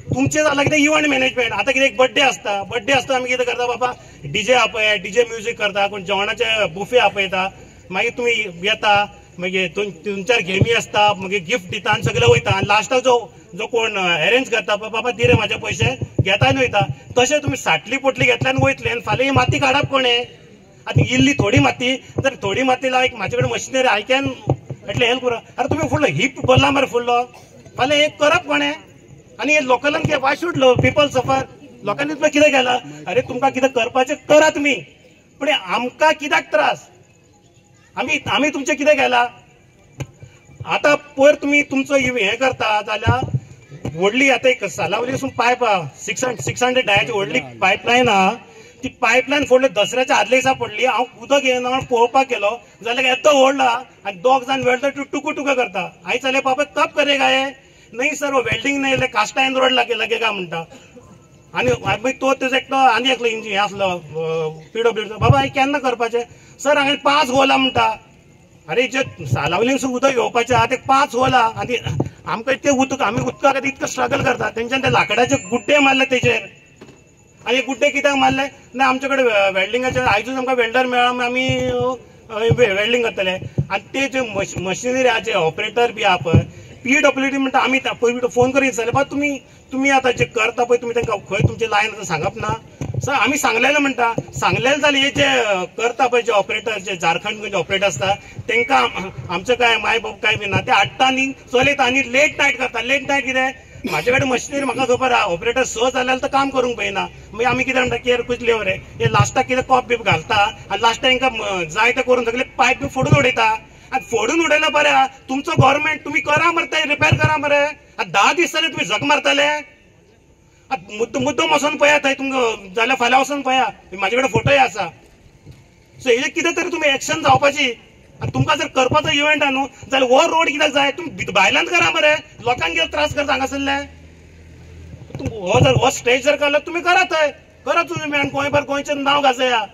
तुमचें जालां कितें इव्हंट मॅनेजमेंट. आतां कितें एक बड्डे आसता, बड्डे आसता आमी कितें करता बाबा डीजे आपय, डीजे म्युजीक करता, कोण जेवणाचे बुफे आपयता, मागीर तुमी येता, मागीर दोन चार गेमी आसता, मागीर गिफ्ट दिता आनी सगळे वयता. आनी लास्टाक जो जो कोण अरेंज करता पळय बाबा दी रे म्हाजे पयशे घेता आनी वयता. तशें तुमी साटली पोटली घेतली आनी वयतले आनी फाल्यां ही माती काडप कोणें? आतां इल्ली थोडी माती जर थोडी माती लायक म्हाजे कडेन मशिनरी I can एटले हेल्प करा. अरे तुमी फुडलो हिप भरला मरे फुडलो, फाल्यां एक करप कोणें? आनी हे लोकलान कितें वाय should people सफर? लोकांनी तुका कितें केलां? अरे तुमकां कितें करपाचें करा तुमी, पूण आमकां कित्याक त्रास? आमी आमी तुमचें कितें केलां? आतां पयर तुमी तुमचो हें करता जाल्यार व्हडली आतां एक सालावलीसून पायप आहा, 600 डायाची व्हडली पायपलायन आहा, ती पायपलायन फोडली दसऱ्याच्या आदल्या दिसा पडली. हांव उदक येना म्हणून पळोवपाक गेलो जाल्यार येदो व्हडलो आहा आनी दोग जाण वेल्डर टुकू टुकू करता. आई चले बाबा कब करेगा हे? नहीं सर वो वेल्डिंग नाही कास्ट आयन रोड लगेगा म्हणटा. आनी मागीर तो तेजो एकटो आनी एकलो इंजिन हें आसलो पीडब्ल्यूडीचो, बाबा हें केन्ना करपाचें? सर हांगा 5 होल म्हणटा. अरे जे सालावलीसून उदक येवपाचें आहा ते 5 होल आहा आनी आमकां इतकें उदक, आमी उदका खातीर इतकें स्ट्रगल करता. तेंच्यान ते लाकडाचे गुड्डे मारले तेजेर. आनी गुड्डे कित्याक मारले? ना आमचे कडेन वेल्डिंगाचे आयजूच आमकां वेल्डर मेळ्ळा आमी वेल्डिंग करतले. आनी ते जे मशिनरी आहा जे ऑपरेटर बी आहा पळय पीडब्ल्यूडी म्हणटा आमी पयलीं फोन करीत जाल्यार बाबा तुमी तुमी आतां जे करता पळय तुमी तांकां खंय तुमचे लायन आतां सांगप ना सर. आमी सांगलेलें म्हणटा, सांगलेलें जाल्यार हे जे करता पळय जे ऑपरेटर जे झारखंड जे ऑपरेटर आसता तांकां आमचें काय माय बाब काय बी ना, ते हाडटा आनी चलयता आनी लेट नायट करता. लेट नायट कितें म्हाजे कडेन मशिनरी म्हाका खबर आहा, ऑपरेटर 6 जाल्यार तर काम करूंक पळयना. मागीर आमी कितें म्हणटा केअर कुछ लेव रे, हे लास्टाक कितें कॉप बीप घालता आनी लास्टाक तांकां जाय तें करून सगळे पायप बी फोडून उडयता. आनी फोडून उडयलें बरें आहा, तुमचो गव्हर्मेंट तुमी करा मरे ते रिपेर करा मरे. आतां 10 दीस जाले तुमी झक मारतले. आतां मुद्दम वचोन पळया थंय तुमकां जाल्यार फाल्यां वचोन पळया, म्हाजे कडेन फोटोय आसा. सो हेजेर कितें तरी तुमी एक्शन जावपाची. आनी तुमकां जर करपाचो इव्हेंट आहा न्हू जाल्यार हो रोड कित्याक जाय? तुमी भायल्यान करा मरे, लोकांक कित्याक त्रास करता हांगासरले? हो जर हो स्टेज जर काडलो तुमी करा थंय, करा तुमी आनी गोंयभर गोंयचें नांव गाजया.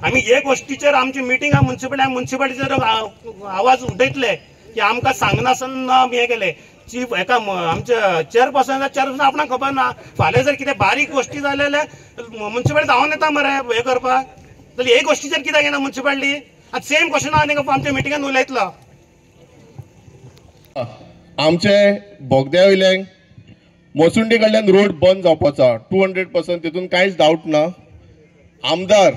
आमी हे गोश्टीचेर आमची मिटींग आहा मुन्सिपालिटी, मुन्सिपालिटीचेर आवाज उठयतले की आमकां सांगनासतना आमी हें केलें. चीफ एका आमच्या चेअरपर्सनाक चेअरपर्सन आपणाक खबर ना. फाल्यां जर कितें बारीक गोश्टी जाले जाल्यार मुन्सिपालिटी धांवन येता मरे हें करपाक. जाल्यार हे गोश्टीचेर कित्याक येना मुन्सिपालिटी? आतां सेम क्वेश्चन हांव तांकां आमच्या मिटिंगान उलयतलो. आमचे बोगद्या वयल्यान मोसुंडी कडल्यान रोड बंद जावपाचो 200% तितून कांयच डावट ना. आमदार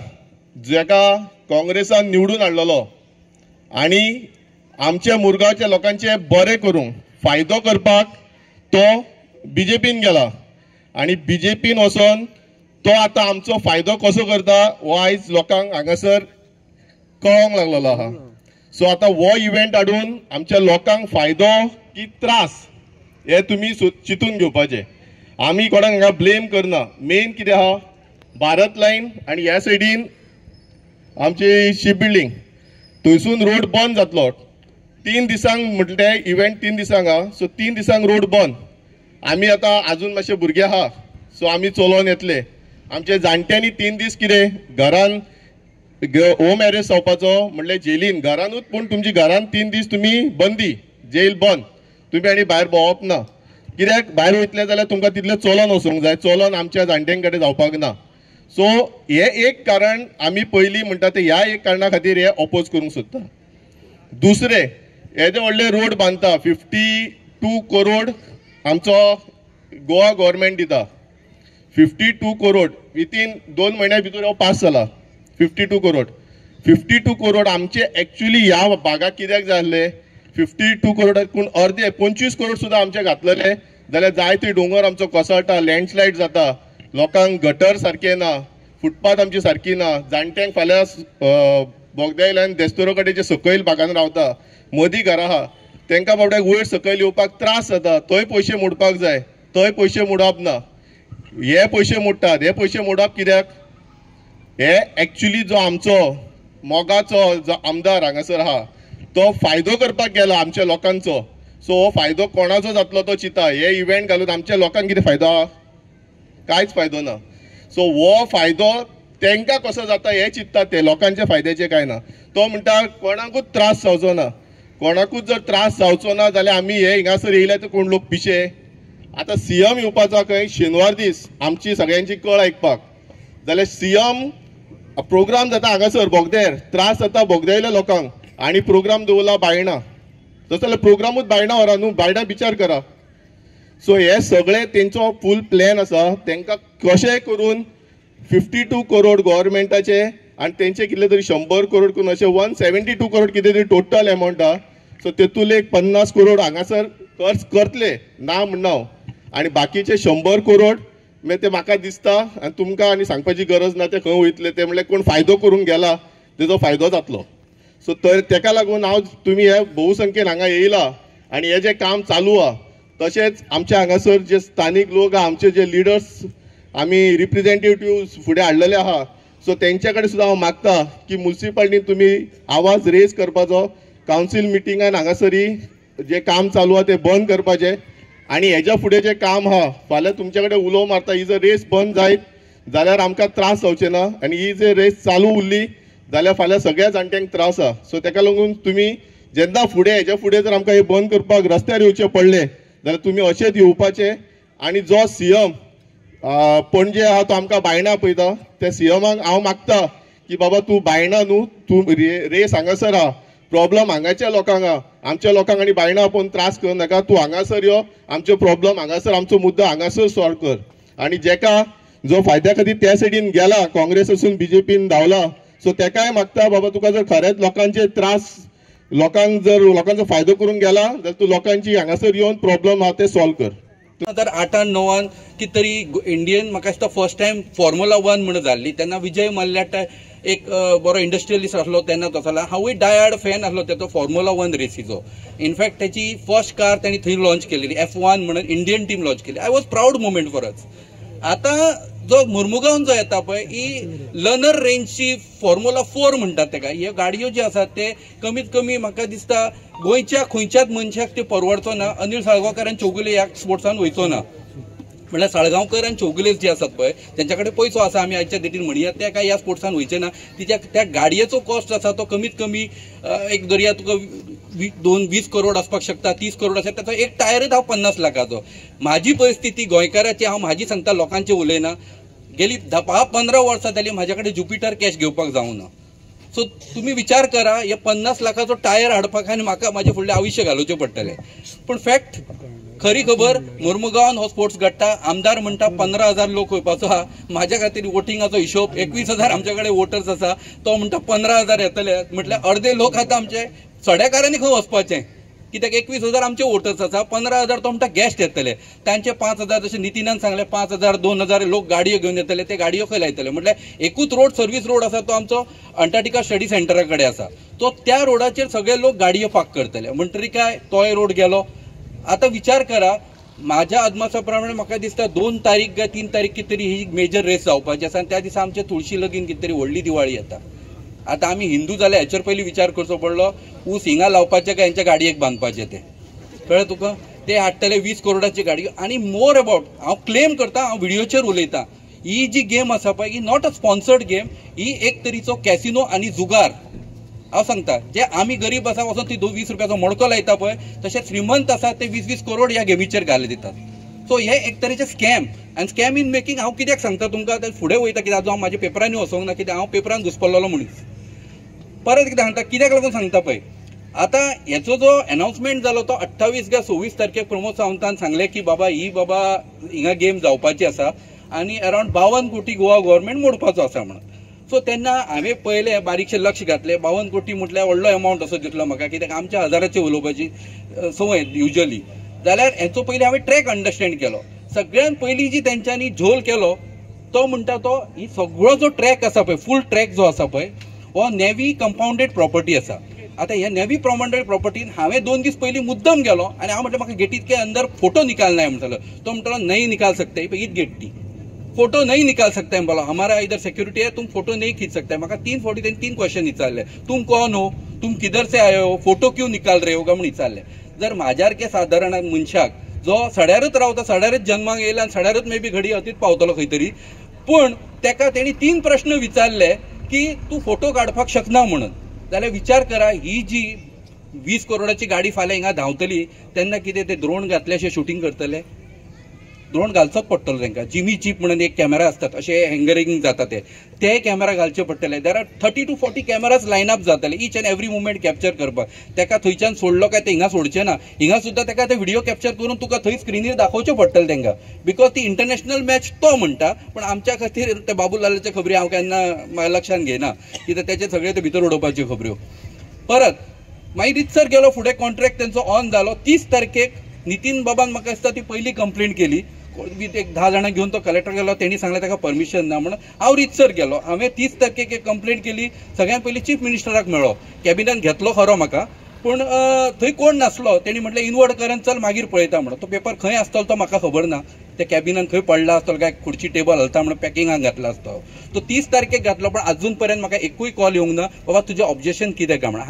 जेका काँग्रेसान निवडून हाडलेलो आनी आमच्या मुरगांवच्या लोकांचे बरें करूंक फायदो करपाक तो बीजेपीन गेला आनी बीजेपीन वचोन तो आतां आमचो फायदो कसो करता हो आयज लोकांक हांगासर कळोंक लागलेलो आहा. सो आतां हो इव्हेंट हाडून आमच्या लोकांक फायदो की त्रास हे तुमी चिंतून घेवपाचें. आमी कोणाक हांगा ब्लेम करना. मेन कितें आहा, भारत लायन आनी ह्या सायडीन आमची शीप बिल्डींग थंयसून रोड बंद जातलो 3 दिसांक. म्हटलें इव्हेंट 3 दिसांक आहा, सो 3 दिसांक रोड बंद. आमी आतां आजून मातशे भुरगे आहा सो आमी चलोवन येतले. आमचे जाणट्यांनी 3 दीस कितें घरान होम अरेस्ट जावपाचो म्हणल्यार जेलीन घरानूच, पूण तुमची घरान 3 दीस तुमी बंदी, जेल बंद, तुमी आनी भायर भोंवप ना. कित्याक भायर वयतले जाल्यार तुमकां तितलें चलोन वचूंक जाय, चलोन आमच्या जाणट्यां कडेन जावपाक ना. सो हे एक कारण आमी पयलीं म्हणटा ते ह्या एक कारणा खातीर हे ऑपोज करूंक सोदता. दुसरें, येदे व्हडले रोड बांदता 52 करोड आमचो गोवा गव्हर्मेंट दिता. 52 करोड विथीन 2 म्हयन्या भितर हो पास जाला. 52 करोड, 52 करोड आमचे एक्चुली ह्या भागाक कित्याक जाय आसले? 52 करोड पूण अर्दे 25 करोड सुद्दां आमचे घातलेले जाल्यार जायते दोंगर आमचो कोसळटा, लँडस्लायड जाता, लोकांक गटर सारकें ना, फुटपाथ आमची सारकी ना, जाणट्यांक फाल्यां बोगद्या वयल्यान देस्तोरो कडेन जे सकयल भागान रावता मदीं घरां आहा तांकां बाबड्याक वयर सकयल येवपाक त्रास जाता, थंय पयशे मोडपाक जाय, थंय पयशे मोडप ना. हे पयशे मोडटात, हे पयशे मोडप कित्याक? हे एक्चुली जो आमचो मोगाचो जो आमदार हांगासर आहा तो फायदो करपाक गेला आमच्या लोकांचो. सो हो फायदो कोणाचो जातलो तो चिंता. हे इव्हेंट घालून आमच्या लोकांक कितें फायदो आहा? कांयच फायदो ना. सो हो फायदो तांकां कसो जाता हें चिंतता ते, लोकांच्या फायद्याचें कांय ना. तो म्हणटा कोणाकूच त्रास जावचो ना, कोणाकूच जर त्रास जावचो ना जाल्यार आमी हे हिंगासर येयले तर कोण लोक पिशे. आतां सीएम येवपाचो खंय शेनवार दीस आमची सगळ्यांची कळ आयकपाक, जाल्यार सीएम प्रोग्राम जाता हांगासर बोगद्यार, त्रास जाता बोगद्यावयल्या लोकांक आनी प्रोग्राम दवरला बायणा, तसो जाल्यार प्रोग्रामूच बायणा व्हरा न्हू, बायणा विचार करा. सो हे सगळे तेंचो फूल प्लॅन आसा, तांकां कशें करून 52 करोड गव्हर्मेंटाचे आनी तेंचे कितले तरी 100 करोड करून अशें 172 करोड कितें तरी टोटल एमावंट आहा. सो तेतूंतले एक 50 करोड हांगासर खर्च करतले ना म्हणना हांव, आनी बाकीचे 100 करोड मागीर ते म्हाका दिसता आनी तुमकां आनी सांगपाची गरज ना ते खंय वयतले ते, म्हणल्यार कोण फायदो करूंक गेला तेजो फायदो जातलो. सो तर तेका लागून हांव तुमी हे बहुसंख्येन हांगा येयला आनी हे जें काम चालू आहा, तशेंच आमच्या हांगासर जे स्थानीक लोक आहा, आमचे जे लिडर्स आमी रिप्रेझेंटेटिव्ह फुडें हाडलेले आहा, सो तेंच्या कडेन सुद्दां हांव मागता की मुन्सिपालिटीन तुमी आवाज रेज करपाचो, कावन्सील मिटिंगान हांगासरी जें काम चालू आहा तें बंद करपाचें आनी हेज्या फुडें जें काम आहा फाल्यां तुमचे कडेन उलोव मारता, ही जर रेस बंद जायत जाल्यार आमकां त्रास जावचे ना आनी ही जर रेस चालू उरली जाल्यार फाल्यां सगळ्या जाणट्यांक त्रास आहा. सो तेका लागून तुमी जेन्ना फुडें हेज्या फुडें जर आमकां हें बंद करपाक रस्त्यार येवचें पडलें जाल्यार तुमी अशेंच येवपाचें. आनी जो सीएम पणजे आहा तो आमकां बायणा पळयता, त्या सीएमाक हांव मागता की बाबा तूं बायणा न्हू, तूं रेस हांगासर आहा, प्रॉब्लम हांगाच्या लोकांक आहा, आमच्या लोकांक आनी बायणा आपोवन त्रास करूं नाका, तूं हांगासर यो, आमचे प्रॉब्लम हांगासर, आमचो मुद्दो हांगासर सॉल्व कर. आनी जेका जो फायद्या खातीर त्या सायडीन गेला, काँग्रेस आसून बीजेपीन धांवला, सो तेकाय मागता बाबा तुका जर खरेंच लोकांचे त्रास, लोकांक जर लोकांचो फायदो करूंक गेला जाल्यार तूं लोकांची हांगासर येवन प्रॉब्लम आहा ते सॉल्व कर. 2008 9 कितें तरी इंडियन म्हाका दिसता फर्स्ट टायम फॉर्म्युला 1 म्हणून जाल्ली, तेन्ना विजय मल्ल्या एक बरो इंडस्ट्रियलिस्ट आसलो तेन्ना तो जाला. हांवूय डायहार्ड फॅन आसलो तेचो फॉर्म्युला 1 रेसीचो. इनफॅक्ट तेची फर्स्ट कार तेणी थंय लॉन्च केलेली, F1 म्हणून इंडियन टीम लॉन्च केली. I was proud moment for us. आतां जो मुर्मुगांव जो येता पळय ही लर्नर रेंजची फॉर्म्युला 4 म्हणटात तेका, ह्यो गाडयो ज्यो आसात ते कमीत कमी म्हाका दिसता गोंयच्या खंयच्याच मनशाक ते परवडचो ना. अनिल साळगांवकर आनी चौगुले ह्या स्पोर्ट्सान वयचो ना, म्हणल्यार साळगांवकर आनी चौगुले जे आसात पळय तेंच्या कडेन पयसो आसा, आमी आयच्या डेटीन म्हणया ते काय ह्या स्पोर्ट्सान वयचे ना. तिच्या त्या गाडयेचो कॉस्ट आसा तो कमीत कमी एक दर्या तुका 20 करोड आसपाक शकता, 30 करोड आसा, ताचो एक टायरच हांव 50 लाखाचो. म्हाजी परिस्थिती गोंयकाराची हांव म्हाजी सांगता, लोकांचें उलयना. गेली 10-15 वर्सां जाली म्हाज्या कडेन ज्युपिटर कॅश घेवपाक जावना. सो तुमी विचार करा, हे 50 लाखाचो टायर हाडपाक आनी म्हाका म्हाजें फुडलें आयुश्य घालोवचें पडटलें. पूण फॅक्ट खरी खबर, मुर्मुगांवान हो स्पोर्ट्स घडटा. आमदार म्हणटा 15,000 लोक वयपाचो आहा, म्हाज्या खातीर वोटिंगाचो हिशोब 21,000 आमच्या कडेन वोटर्स आसा, तो म्हणटा 15,000 येतले, म्हटल्यार अर्दे लोक आतां आमचे सड्याकारांनी खंय वचपाचें, कित्याक 21,000 आमचे वोटर्स आसा, 15,000 तो म्हणटा गेस्ट येतले, तांचे 5,000 जशें नितीनान सांगलें 5,000 2,000 लोक गाडयो घेवन येतले, ते गाडयो खंय लायतले. म्हटल्यार एकूच रोड सर्वीस रोड आसा तो आमचो अंटार्क्टिका स्टडी सेंटरा कडेन आसा, तो त्या रोडाचेर सगळे लोक गाडयो पार्क करतले, म्हणटरी काय तोय रोड गेलो. आतां विचार करा, म्हाज्या अदमासा प्रमाणे म्हाका दिसता 2 तारीख काय 3 तारीख कितें तरी ही मेजर रेस जावपाची आसा आनी त्या दिसा आमचे तुळशी लगीन कितें तरी व्हडली दिवाळी येता. आतां आमी हिंदू जाल्यार हेचेर पयलीं विचार करचो पडलो, ऊस हिंगा लावपाचें काय हेंच्या गाडयेक बांदपाचें तें कळ्ळें तुका. ते हाडटले 20 करोडाची गाडी. आनी मोर अबावट हांव क्लेम करता, हांव व्हिडियोचेर उलयतां, ही जी गेम आसा पळय ही not a sponsored game, ही एक तरेचो कॅसिनो आनी जुगार. हांव सांगता, जे आमी गरीब आसा वचोन ती 20 रुपयाचो मडको लायता पळय, तशें श्रीमंत आसा ते 20-20 करोड ह्या गेमीचेर घाले दितात. सो हे एक तरेचे स्कॅम आनी स्कॅम इन मेकिंग. हांव कित्याक सांगता तुमकां फुडें वयता, कित्याक आजून हांव म्हाज्या पेपरांनी वचोंक ना, कित्याक हांव पेपरान घुसपल्लो मनीस. परत कितें सांगता, कित्याक लागून सांगता पळय, आतां हेचो जो एनावन्समेंट जालो तो 28 काय 26 तारखेक प्रमोद सावंतान सांगलें की बाबा ही बाबा हिंगा गेम जावपाची आसा आनी अरावंड 52 कोटी गोवा गव्हर्मेंट मोडपाचो आसा म्हणून. सो तेन्ना हांवें पळयलें, बारीकशें लक्ष घातलें, 52 कोटी म्हटल्यार व्हडलो एमावंट असो दिसलो म्हाका, कित्याक आमच्या हजाराचे उलोवपाची संवय युजली. जाल्यार हेचो पयलीं हांवें ट्रॅक अंडरस्टँड केलो. सगळ्यान पयलीं जी तेंच्यांनी झोल केलो तो म्हणटा तो ही सगळो जो ट्रॅक आसा पळय, फूल ट्रॅक जो आसा पळय, हो नेवी कंपावंडेड प्रॉपर्टी आसा. आतां ह्या नेवी कंपावंडेड प्रॉपर्टीन हांवें 2 दीस पयलीं मुद्दम गेलो आनी हांव म्हटलें म्हाका गेटीत के अंदर फोटो निकालना है म्हणटालो. तो म्हणटालो नहीं निकाल सकते, हीच गेट ती, फोटो नहीं निकाल सकते हैं, बोला हमारा इधर सिक्योरिटी है, तुम फोटो नहीं खींच सकते. म्हाका 3 फावटी तेणी 3 क्वेश्चन विचारले, तुम कौन हो, तुम किधर से आए हो, फोटो क्यों निकाल रहे हो काय म्हूण विचारले. जर म्हाज्यासारके सादारण मनशाक जो सड्यारच रावता, सड्यारच जन्माक येयला आनी सड्यारच मे बी घडी अतीत पावतलो खंय तरी, पूण तेका तेणी 3 प्रश्न विचारले की तूं फोटो काडपाक शकना म्हणून. जाल्यार विचार करा, ही जी 20 करोडाची गाडी फाल्यां हिंगा धांवतली तेन्ना कितें ते द्रोण घातले अशें शुटींग करतले? द्रोण घालचोच पडटलो तांकां. जिमी जीप म्हणून एक कॅमेरा आसतात, अशे हँगरींग जाता ते कॅमेरा घालचे पडटले. There are 30 to 40 cameras line up जातले each and every movement capture करपाक. ताका थंयच्यान सोडलो काय ते हिंगा सोडचे ना, हिंगा सुद्दां ताका ते व्हिडिओ कॅप्चर करून तुका थंय स्क्रिनीर दाखोवचें पडटलें तांकां, because ती इंटरनॅशनल मॅच तो म्हणटा. पण आमच्या खातीर ते बाबूलालाचे खबरी हांव केन्ना लक्षांत घेयना, कित्याक तेचे सगळे ते भितर उडोवपाच्यो खबऱ्यो. परत मागीर रितसर गेलो फुडें, कॉन्ट्रॅक्ट तेंचो ऑन जालो. 30 तारखेक नितीन बाबान म्हाका दिसता ती पयली कंप्लेंट केली, एक 10 जाणां घेवन तो कलेक्टर गेलो, तेणी सांगलें ताका परमिशन ना म्हणून. हांव रितसर गेलो, हांवें 30 तारखेक एक कंप्लेंट केली. सगळ्यान पयलीं चीफ मिनिस्टराक मेळ्ळो, कॅबिनान घेतलो खरो म्हाका, पूण थंय कोण नासलो. तेणी म्हटलें इनवर्ड करन चल मागीर पळयता म्हणून. तो पेपर खंय आसतलो तो म्हाका खबर ना, त्या कॅबिनान खंय पडला आसतलो काय खुर्ची टेबल हलता म्हणून पॅकिंगाक घातला आसतो. तो 30 तारखेक घातलो, पण अजून पर्यंत म्हाका एकूय कॉल येवंक ना बाबा तुजें ऑब्जेक्शन कितें काय म्हणून.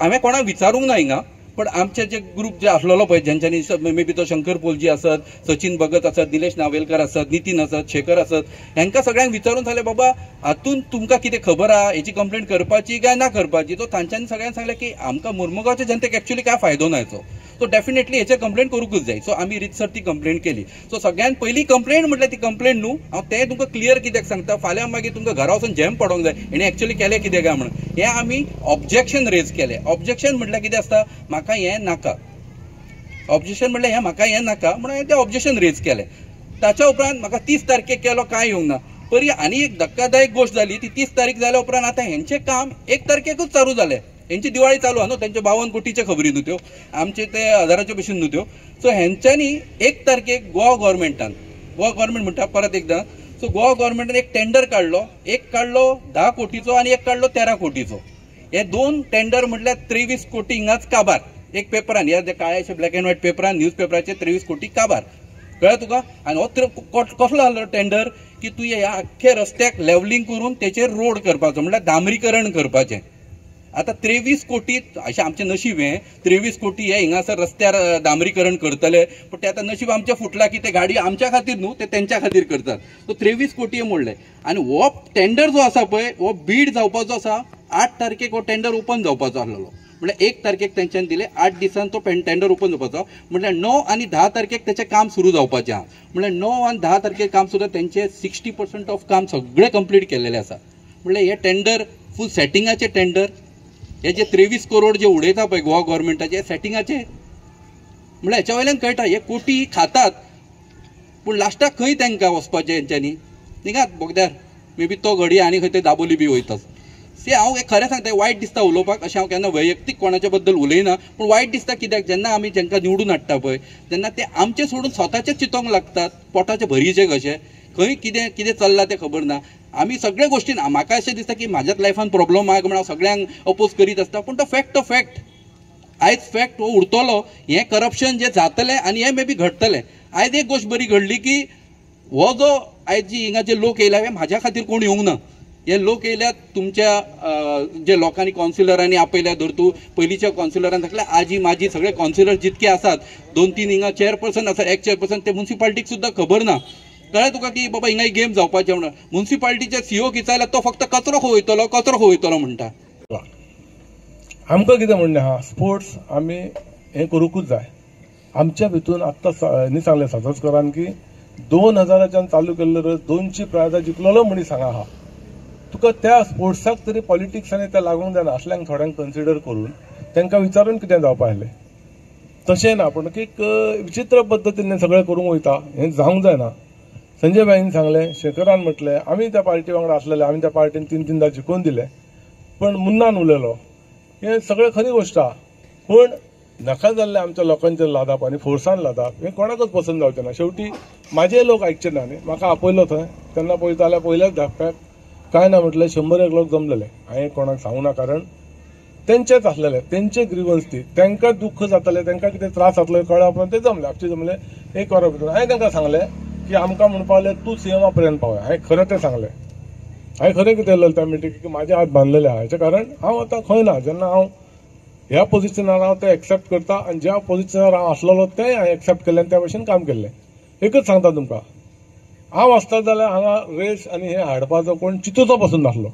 हांवें कोणाक विचारूंक ना हिंगा, पण आमचे जे ग्रुप जे आसलेलो पळय जेंच्यांनी मे बी तो शंकर पोलजी आसत, सचिन भगत आसत, निलेश नावेलकर आसत, नितीन आसत, शेखर आसत, हेंकां सगळ्यांक विचारून सांगलें बाबा हातून तुमकां कितें खबर आहा, हेची कंप्लेंट करपाची काय ना करपाची. तो तांच्यांनी सगळ्यांनी सांगलें की आमकां मुर्मुगांवच्या जनतेक एक्चुअली काय फायदो ना हेचो, सो डेफिनेटली हेचेर कंप्लेंट करूंकूच जाय. सो आमी रितसर ती कंप्लेंट केली. सो सगळ्यान पयली कंप्लेंट म्हटल्यार ती कंप्लेंट न्हू, हांव तें तुमकां क्लियर कित्याक सांगता, फाल्यां मागीर तुमकां घरा वचून झेम पडोंक जाय हेणें एक्चुअली केलें कितें काय म्हणून. हें आमी ऑब्जेक्शन रेज केलें. ऑब्जेक्शन म्हटल्यार कितें आसता, म्हाका हें नाका. ऑब्जेक्शन म्हटल्यार हें म्हाका हें नाका म्हणून हांवें तें ऑब्जेक्शन रेज केलें. ताच्या उपरांत म्हाका 30 तारखेक केलो, कांय येवंक ना. परी आनी एक धक्कादायक गोश्ट जाली, ती 30 तारीख जाल्या उपरांत आतां हेंचें काम 1 तारखेकूच चालू जालें. हेंची दिवाळी चालू आहा न्हू, तेंचे 52 कोटीचे खबरी न्हू त्यो, आमचे ते हजाराच्यो भशेन न्हू त्यो. सो हेंच्यांनी 1 तारखेक गोवा गव्हर्मेंटान, गोवा गव्हर्मेंट म्हणटा परत एकदां, सो गोवा गव्हर्मेंटान एक टेंडर काडलो, एक काडलो 10 कोटीचो आनी एक काडलो 13 कोटीचो. हे 2 टेंडर म्हटल्यार 23 कोटी हिंगाच काबार. एक पेपरान, ह्या काळ्याच्या ब्लॅक अँड व्हायट पेपरान, न्यूज पेपराचे 23 कोटी काबार. कळ्ळें तुका? आनी हो कसलो आसलो टेंडर की तूं ह्या आख्ख्या रस्त्याक लेवलिंग करून तेचेर रोड करपाचो, म्हटल्यार डांबरीकरण करपाचें. आतां 23 कोटी अशें आमचें नशीब हें, 23 कोटी हे हिंगासर रस्त्यार डांबरीकरण करतले, पूण ते आतां नशीब आमचें फुटलां की ते गाडी आमच्या खातीर न्हू, ते तेंच्या खातीर करतात. सो 23 कोटी हे मोडले. आनी हो टेंडर जो आसा पळय हो बीड जावपाचो आसा. 8 तारखेक हो टेंडर ओपन जावपाचो आसलेलो, म्हळ्यार 1 तारखेक तेंच्यान दिले, 8 दिसान तो टेंडर ओपन जावपाचो, म्हळ्यार 9 आनी 10 तारखेक तेचें काम सुरू जावपाचें आहा. म्हळ्यार 9 आनी 10 तारखेक काम सुरू, तेंचें 60% ऑफ काम सगळें कंप्लीट केल्लेलें आसा. म्हळ्यार हे टेंडर फूल सेटिंगाचें टेंडर, हे जे 23 करोड जे उडयता पळय गोवा गव्हर्मेंटाचे सेटिंगाचे, म्हळ्यार हेच्या वयल्यान कळटा हे कोटी खातात, पूण लास्टाक खंय तांकां वचपाचें हेंच्यांनी थिंगात बोगद्यार मे बी तो घडी आनी खंय ते दाबोली बी वयतात. सी हांव एक खरें सांगता, वायट दिसता उलोवपाक, अशें हांव केन्ना वैयक्तीक कोणाच्या बद्दल उलयना, पूण वायट दिसता कित्याक जेन्ना आमी जेंकां निवडून हाडटा पळय तेन्ना ते आमचें सोडून स्वताचें चिंतोंक लागतात, पोटाचे भरीचें कशें, खंय कितें कितें चल्लां तें खबर ना. आमी सगळ्या गोश्टीन म्हाका अशें दिसता की म्हाज्याच लायफान प्रॉब्लम आहा म्हणून हांव सगळ्यांक अपोज करीत आसता, पूण तो फॅक्ट तो फॅक्ट, आयज फॅक्ट हो उरतलो. हें करप्शन जें जातलें आनी हें मे बी घडटलें. आयज एक गोश्ट बरी घडली की हो जो आयज जी हिंगा जे लोक येयल्या हे म्हाज्या खातीर कोण येवंक ना, हे लोक येयल्यात तुमच्या जे लोकांनी कावन्सिलरांनी आपयल्या, धर तूं पयलींच्या कावन्सिलरान सांगलें आजी माजी सगळे कावन्सिलर जितके आसात, 2-3 हिंगा चेअरपर्सन आसात, एक चेअरपर्सन ते मुन्सिपाल्टीक सुद्दां खबर ना. कळ्ळें तुका की बाबा हिंगा गेम जावपाचें म्हणून मुन्सिपाल्टीच्या सीओ विचारल्यार तो फक्त कचरो खंय कचरो खंय म्हणटा. आमकां कितें म्हणणें आहा, स्पोर्ट्स आमी हें करूंकूच जाय. आमच्या भितून आत्तां न्ही सांगलें सातोस्करान की 2000च्यान चालू केल्लो रस 200 प्रायजां जिखलेलो मनीस हांगा आहा. तुका त्या स्पोर्ट्साक तरी पॉलिटिक्सांनी त्या लागूंक जायना असल्यांक थोड्यांक कन्सिडर करून तांकां विचारून कितें जावपा आसलें. तशें ना, पूण एक विचित्र पद्दतीन सगळें करूंक वयता, हें जावंक जायना. संजय भाईन सांगलें, शेखरान म्हटलें, आमी त्या पार्टी वांगडा आसलेले, आमी त्या पार्टीन 3-3 जिखोवन दिले, पण मुन्नान उलयलो, हें सगळें खरी गोश्ट आहा. पूण नाका जाल्लें आमच्या लोकांचेर लादप आनी फोर्सान लादप हें कोणाकच पसंत जावचें ना. शेवटी म्हाजे लोक आयकचे ना न्ही, म्हाका आपयलो थंय, तेन्ना पळयता जाल्यार पयल्याच धाप्प्याक कांय ना म्हटलें 100 लोक जमलेले. हांवें कोणाक सांगूं ना, कारण तेंचेच आसलेले, तेंचे ग्रिवन्स ती, तांकां दुख्ख जातालें, तांकां कितें त्रास जातलो कळ्ळ्या उपरांत ते जमले, आपचे जमले 1 वरा भितर. हांवें तांकां सांगलें की आमकां म्हणपाक लागले तूं सीएमा पर्यंत पावय. हांवें खरें तें सांगलें, हांवें खरें कितें उलयलें त्या मिटींग की म्हाजे हात बांदलेले आहा, हेचें कारण हांव आतां खंय ना. जेन्ना हांव ह्या पोजिशनार हांव तें एक्सेप्ट करता आनी ज्या पोजिशनार हांव आसलेलो तें हांवें एक्सेप्ट केलें आनी त्या भशेन काम केल्लें. एकच सांगता तुमकां, हांव आसता जाल्यार हांगा रेस आनी हे हाडपाचो कोण चिंतूचो पसून नासलो,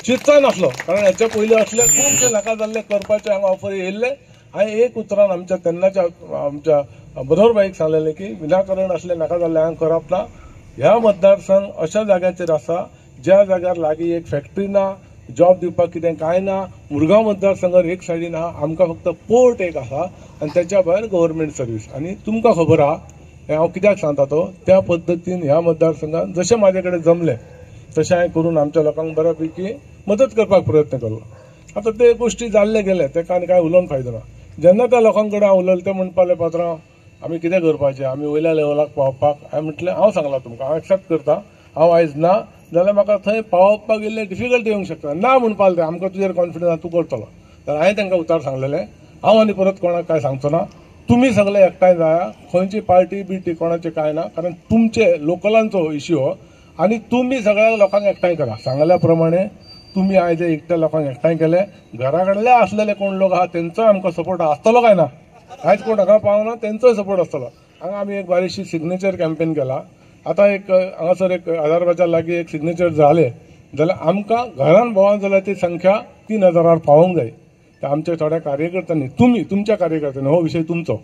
चिंतचोय नासलो. कारण हेच्या पयलीं असले खुबशे नाका जाल्ले करपाचे हांगा ऑफर येयल्ले. हांवें एक उतरान आमच्या तेन्नाच्या आमच्या मनोहर भाईक सांगलेलें की विनाकारण असले नाका जाल्ले हांगा करप ना. ह्या मतदारसंघ अशा जाग्याचेर आसा ज्या जाग्यार लागीं एक फॅक्टरी ना, जॉब दिवपाक कितें कांय ना. मुरगांव मतदारसंघार एक सायडीन आहा, आमकां फक्त पोर्ट एक आसा आनी त्याच्या भायर गव्हर्मेंट सर्वीस. आनी तुमकां खबर आहा हें हांव कित्याक सांगता तो, त्या पद्दतीन ह्या मतदारसंघात जशें म्हाजे कडेन जमलें तशें हांवें करून आमच्या लोकांक बऱ्या पैकी मदत करपाक प्रयत्न केलो. आतां ते गोश्टी जाल्ले गेले तेका आनी कांय उलोवन फायदो ना. जेन्ना त्या लोकां कडेन हांव उलयलें ते म्हणपाले पात्रांव आमी कितें करपाचें, आमी वयल्या लेवलाक पावपाक. हांवें म्हटलें हांव सांगलां तुमकां, हांव एक्सेप्ट करता, हांव आयज ना जाल्यार म्हाका थंय पावोवपाक इल्लें डिफिकल्टी येवंक शकता. ना म्हणपाक जाय, आमकां तुजेर कॉन्फिडन्स आसा, तूं करतलो. तर हांवें तांकां उतार सांगलेलें हांव आनी परत कोणाक कांय सांगचो ना, तुमी सगळे एकठांय जाया, खंयची पार्टी बिर्टी कोणाचें कांय ना, कारण तुमचे लोकलांचो इश्यू हो आनी तुमी सगळ्या लोकांक एकठांय करा. सांगल्या प्रमाणे तुमी आयज एकट्या लोकांक एकठांय केले, घरा कडले आसलेले कोण लोक आहा तेंचोय आमकां सपोर्ट आसतलो काय ना, आयज कोण हांगा पावना तेंचोय सपोर्ट आसतलो. हांगा आमी एक बारीकशी सिग्नेचर कॅम्पेन केला. आतां एक हांगासर एक हजारबाच्या लागीं एक सिग्नेचर जालें जाल्यार आमकां घरान भोंवन जाल्यार ती संख्या 3000 पावोवंक जाय. तर आमच्या थोड्या कार्यकर्त्यांनी, तुमी तुमच्या कार्यकर्त्यांनी, हो विशय तुमचो,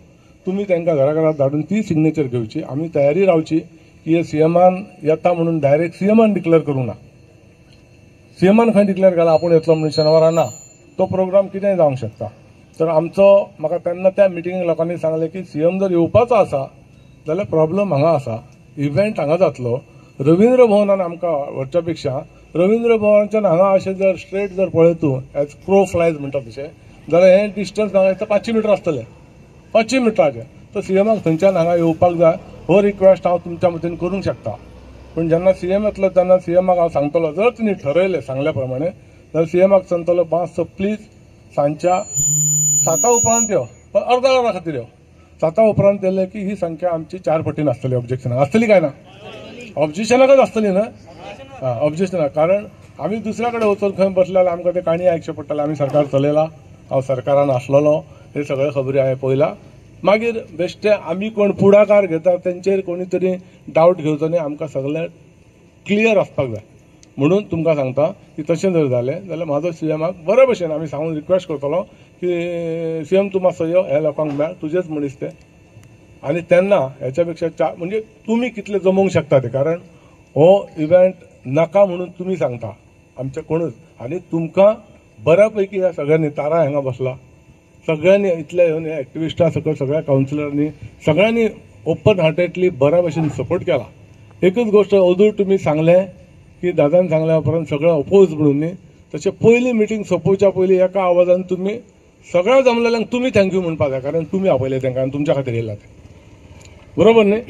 तुमी तांकां घरा घरात धाडून ती सिग्नेचर घेवची. आमी तयारी रावची की हे सीएमान येता म्हणून डायरेक्ट सीएमान डिक्लेअर करूं ना. सीएमान खंय डिक्लेअर केला आपूण येतलो म्हणून शेनवारा ना, तो प्रोग्राम कितेंय जावंक शकता. तर आमचो म्हाका तेन्ना त्या मिटिंगेक लोकांनी सांगलें की सीएम जर येवपाचो आसा जाल्यार प्रॉब्लम हांगा आसा, इव्हेंट हांगा जातलो. रवींद्र भवनान आमकां व्हरच्या पेक्षा रवींद्र भवनाच्यान हांगा अशें जर स्ट्रेट जर पळयत तूं एज क्रो फ्लायज म्हणटा तशें जाल्यार हें डिस्टन्स हांगा दिसता 500 मिटर आसतलें, 500 मिटराचें. तर सीएमाक थंयच्यान हांगा येवपाक जाय हो रिक्वेस्ट हांव तुमच्या वतीन करूंक शकता. पूण जेन्ना सीएम येतलो तेन्ना सीएमाक हांव सांगतलो, जर तुमी ठरयलें सांगल्या प्रमाणे जाल्यार सीएमाक सांगतलो मातसो प्लीज सांजच्या 7 उपरांत यो, पण अर्धा वरा खातीर यो. 7 उपरांत येयलें की ही संख्या आमची 4 पटीन आसतली. ऑब्जेक्शनाक आसतली काय ना? ऑब्जेक्शनाकच आसतली न्हय? आं, ऑब्जेक्शनाक. कारण आमी दुसऱ्या कडेन वचून खंय बसले जाल्यार आमकां ते काणी आयकचें पडटलें. आमी सरकार चलयला, हांव सरकारान आसलेलो, हे सगळे खबरी हांवें पळयला. मागीर बेश्टे आमी कोण फुडाकार घेता तेंचेर कोणी तरी डावट घेवचो न्ही, आमकां सगळें क्लियर आसपाक जाय. म्हणून तुमकां सांगता की तशें जर जालें जाल्यार म्हाजो सीएमाक बरे भशेन आमी सांगून रिक्वेस्ट करतलो की सीएम तूं मातसो यो, ह्या लोकांक मेळ, तुजेच मनीस ते. आनी तेन्ना हेच्या पेक्षा म्हणजे तुमी कितले जमोवंक शकता ते, कारण हो इव्हेंट नाका म्हणून तुमी सांगता आमचे कोणूच. आनी तुमकां बऱ्या पैकी ह्या सगळ्यांनी तारा हांगा बसला, सगळ्यांनी इतले येवन ह्या एक्टिविस्टां सकट सगळ्या कावन्सिलरांनी सगळ्यांनी ओपन हार्टेडली बऱ्या भशेन सपोर्ट केला. एकच गोश्ट अदूं तुमी सांगलें की दादान सांगल्या उपरांत सगळें अपोज म्हणून न्ही, तशें पयली मिटींग सोंपोवच्या पयलीं एका आवाजान तुमी सगळ्या जमलेल्यांक तुमी thank you म्हणपाक जाय, कारण तुमी आपयले तांकां आनी तुमच्या खातीर येयला ते, बरोबर न्ही?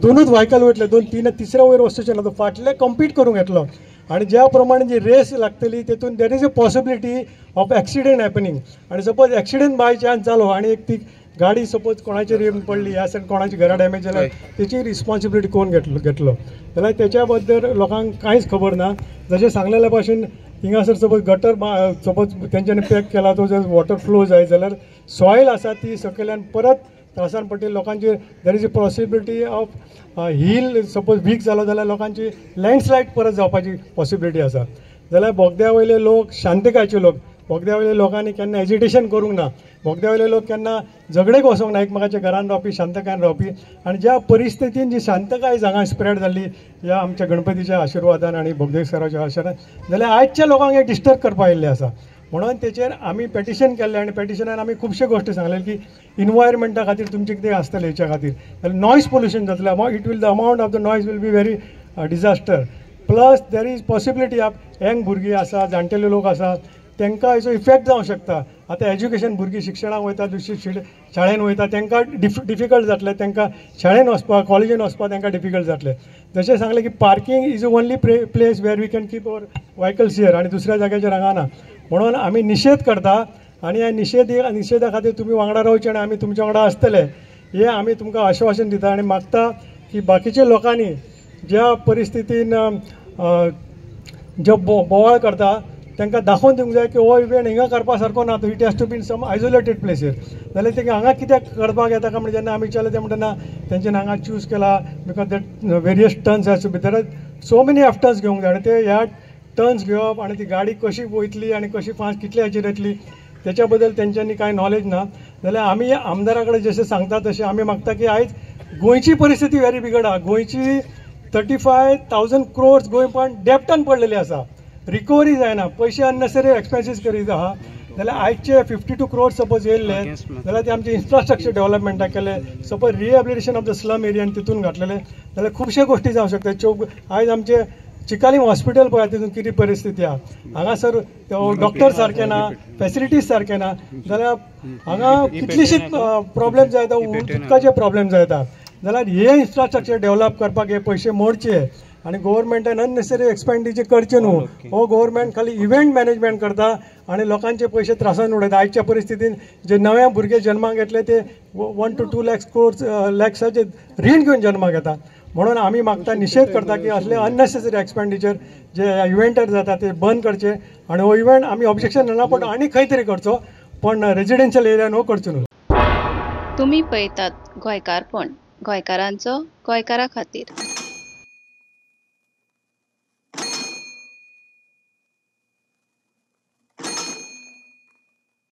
दोनूच व्हायकल वयतले, 2 3 तिसऱ्या वयर वचचें ना, तो फाटले कंपीट करूंक येतलो. आनी ज्या प्रमाणे जी रेस लागतली तेतून there is a possibility of accident happening. आनी सपोज एक्सिडंट बाय चान्स जालो आनी एक ती गाडी सपोज कोणाचेर येवन पडली ह्या सायड कोणाची घरा डॅमेज जाल्यार तेची रिस्पॉन्सिबिलिटी कोण घेतलो जाल्यार तेच्या बद्दल लोकांक कांयच खबर ना. जशें सांगलेल्या भाशेन थिंगासर सपोज गटर सपोज तेंच्यांनी पॅक केला तो जर वॉटर फ्लो जायत जाल्यार सॉयल आसा ती सकयल्यान परत त्रासान पडटली लोकांचेर. There is a possibility of hill suppose weak जालो जाल्यार लोकांची लँडस्लायड परत जावपाची पॉसिबिलिटी आसा. जाल्यार बोगद्या वयले लोक शांतकायचे लोक, बोगद्या वयले लोकांनी केन्ना एजिटेशन करूंक ना, बोगद्या वयले लोक केन्ना झगडेक वचोंक ना, एकमेकाच्या घरान रावपी, शांतकायेन रावपी. आनी ज्या परिस्थितीन जी शांतकाय हांगा स्प्रेड जाल्ली ह्या आमच्या गणपतीच्या आशिर्वादान आनी बोगदे सराच्या आशिर्वादान, जाल्यार आयच्या लोकांक हें डिस्टर्ब करपा येयल्लें आसा. म्हणून तेचेर आमी पेटिशन केल्लें आनी पेटिशनान आमी खुबशे गोश्टी सांगले की इनवायरमेंटा खातीर तुमचें कितें आसतलें हेच्या खातीर, जाल्यार नॉयज पोल्युशन जातलें, it will the amount of the noise will be very disaster. Plus there is possibility of young भुरगीं आसा, जाणटेले लोक आसा, तांकां हेचो इफेक्ट जावंक शकता. आतां एज्युकेशन भुरगीं शिक्षणाक वयता, दुसरी शाळेन वयता, तांकां डिफिकल्ट जातलें, तांकां शाळेन वचपाक कॉलेजीन वचपाक तांकां डिफिकल्ट जातलें. जशें सांगलें की parking is only place where we can keep our vehicles here आनी दुसऱ्या जाग्याचेर हांगा ना. म्हणून आमी निशेध करता आनी ह्या निशेधा खातीर तुमी वांगडा रावचे आनी आमी तुमच्या वांगडा आसतले हे आमी तुमकां आश्वासन दिता. आनी मागता की बाकीच्या लोकांनी ज्या परिस्थितीन जो बोवाळ करता तांकां दाखोवन दिवंक जाय की हो इव्हेंट हिंगा करपा सारको ना, तो it has to be in some isolated प्लेसीर. जाल्यार तेंकां हांगा कित्याक करपाक येता काय म्हणजे जेन्ना आमी विचारलें ते म्हणटा ना तेंच्यानी हांगा चूज केला because that various turns has to be there are so many of turns घेवंक जाय आनी ते ह्या टर्न्स घेवप आनी ती गाडी कशी वयतली आनी कशी फास्ट कितल्या हाचेर येतली तेच्या बद्दल तेंच्यांनी कांय नॉलेज ना. जाल्यार आमी आमदारा कडेन जशें सांगता तशें आमी मागता की आयज गोंयची परिस्थिती व्हेरी बिगड आहा. गोंयची 35,000 क्रोर्स गोंय पण डेप्टान पडलेली आसा, रिकवरी जायना, पयशे अननेसेसरी एक्सपेन्सीस करीत आहा. जाल्यार आयचे 52 क्रोर्स सपोज येयल्ले जाल्यार ते आमचे इन्फ्रास्ट्रक्चर डेव्हलपमेंटाक केले, suppose rehabilitation of the slum एरियान तितून घातलेले जाल्यार खुबशे गोश्टी जावंक शकता. चौक आयज आमचे चिकालीम हॉस्पिटल पळय तितून कितें परिस्थिती आहा, हांगासर डॉक्टर सारके ना, फेसिलिटीज सारके ना, जाल्यार हांगा कितलीशीच प्रॉब्लेम जायता, उदकाचे प्रॉब्लेम जायता. जाल्यार हे इन्फ्रास्ट्रक्चर डेव्हलप करपाक हे पयशे मोडचे आनी गव्हर्मेंटान अननेसेसरी एक्सपेंडिचर करचें न्हू. हो गव्हर्मेंट खाली इव्हेंट मॅनेजमेंट करता आनी लोकांचे पयशे त्रासान उडयता. आयच्या परिस्थितीन जे नवे भुरगे जन्माक येतले ते 1 to 2 lakhs crores लॅक्साचे रीण घेवन जन्माक येता. म्हणून आमी मागता, निशेध करता की असले अननेसेसरी एक्सपेंडिचर जे इव्हेंटार जाता ते बंद करचे आनी हो इव्हेंट आमी ऑब्जेक्शन ना पण आनी खंय तरी करचो, पण रेजिडेन्शियल एरियान हो करचो न्हू. तुमी पळयतात गोंयकारपण, गोंयकारांचो गोंयकारा खातीर.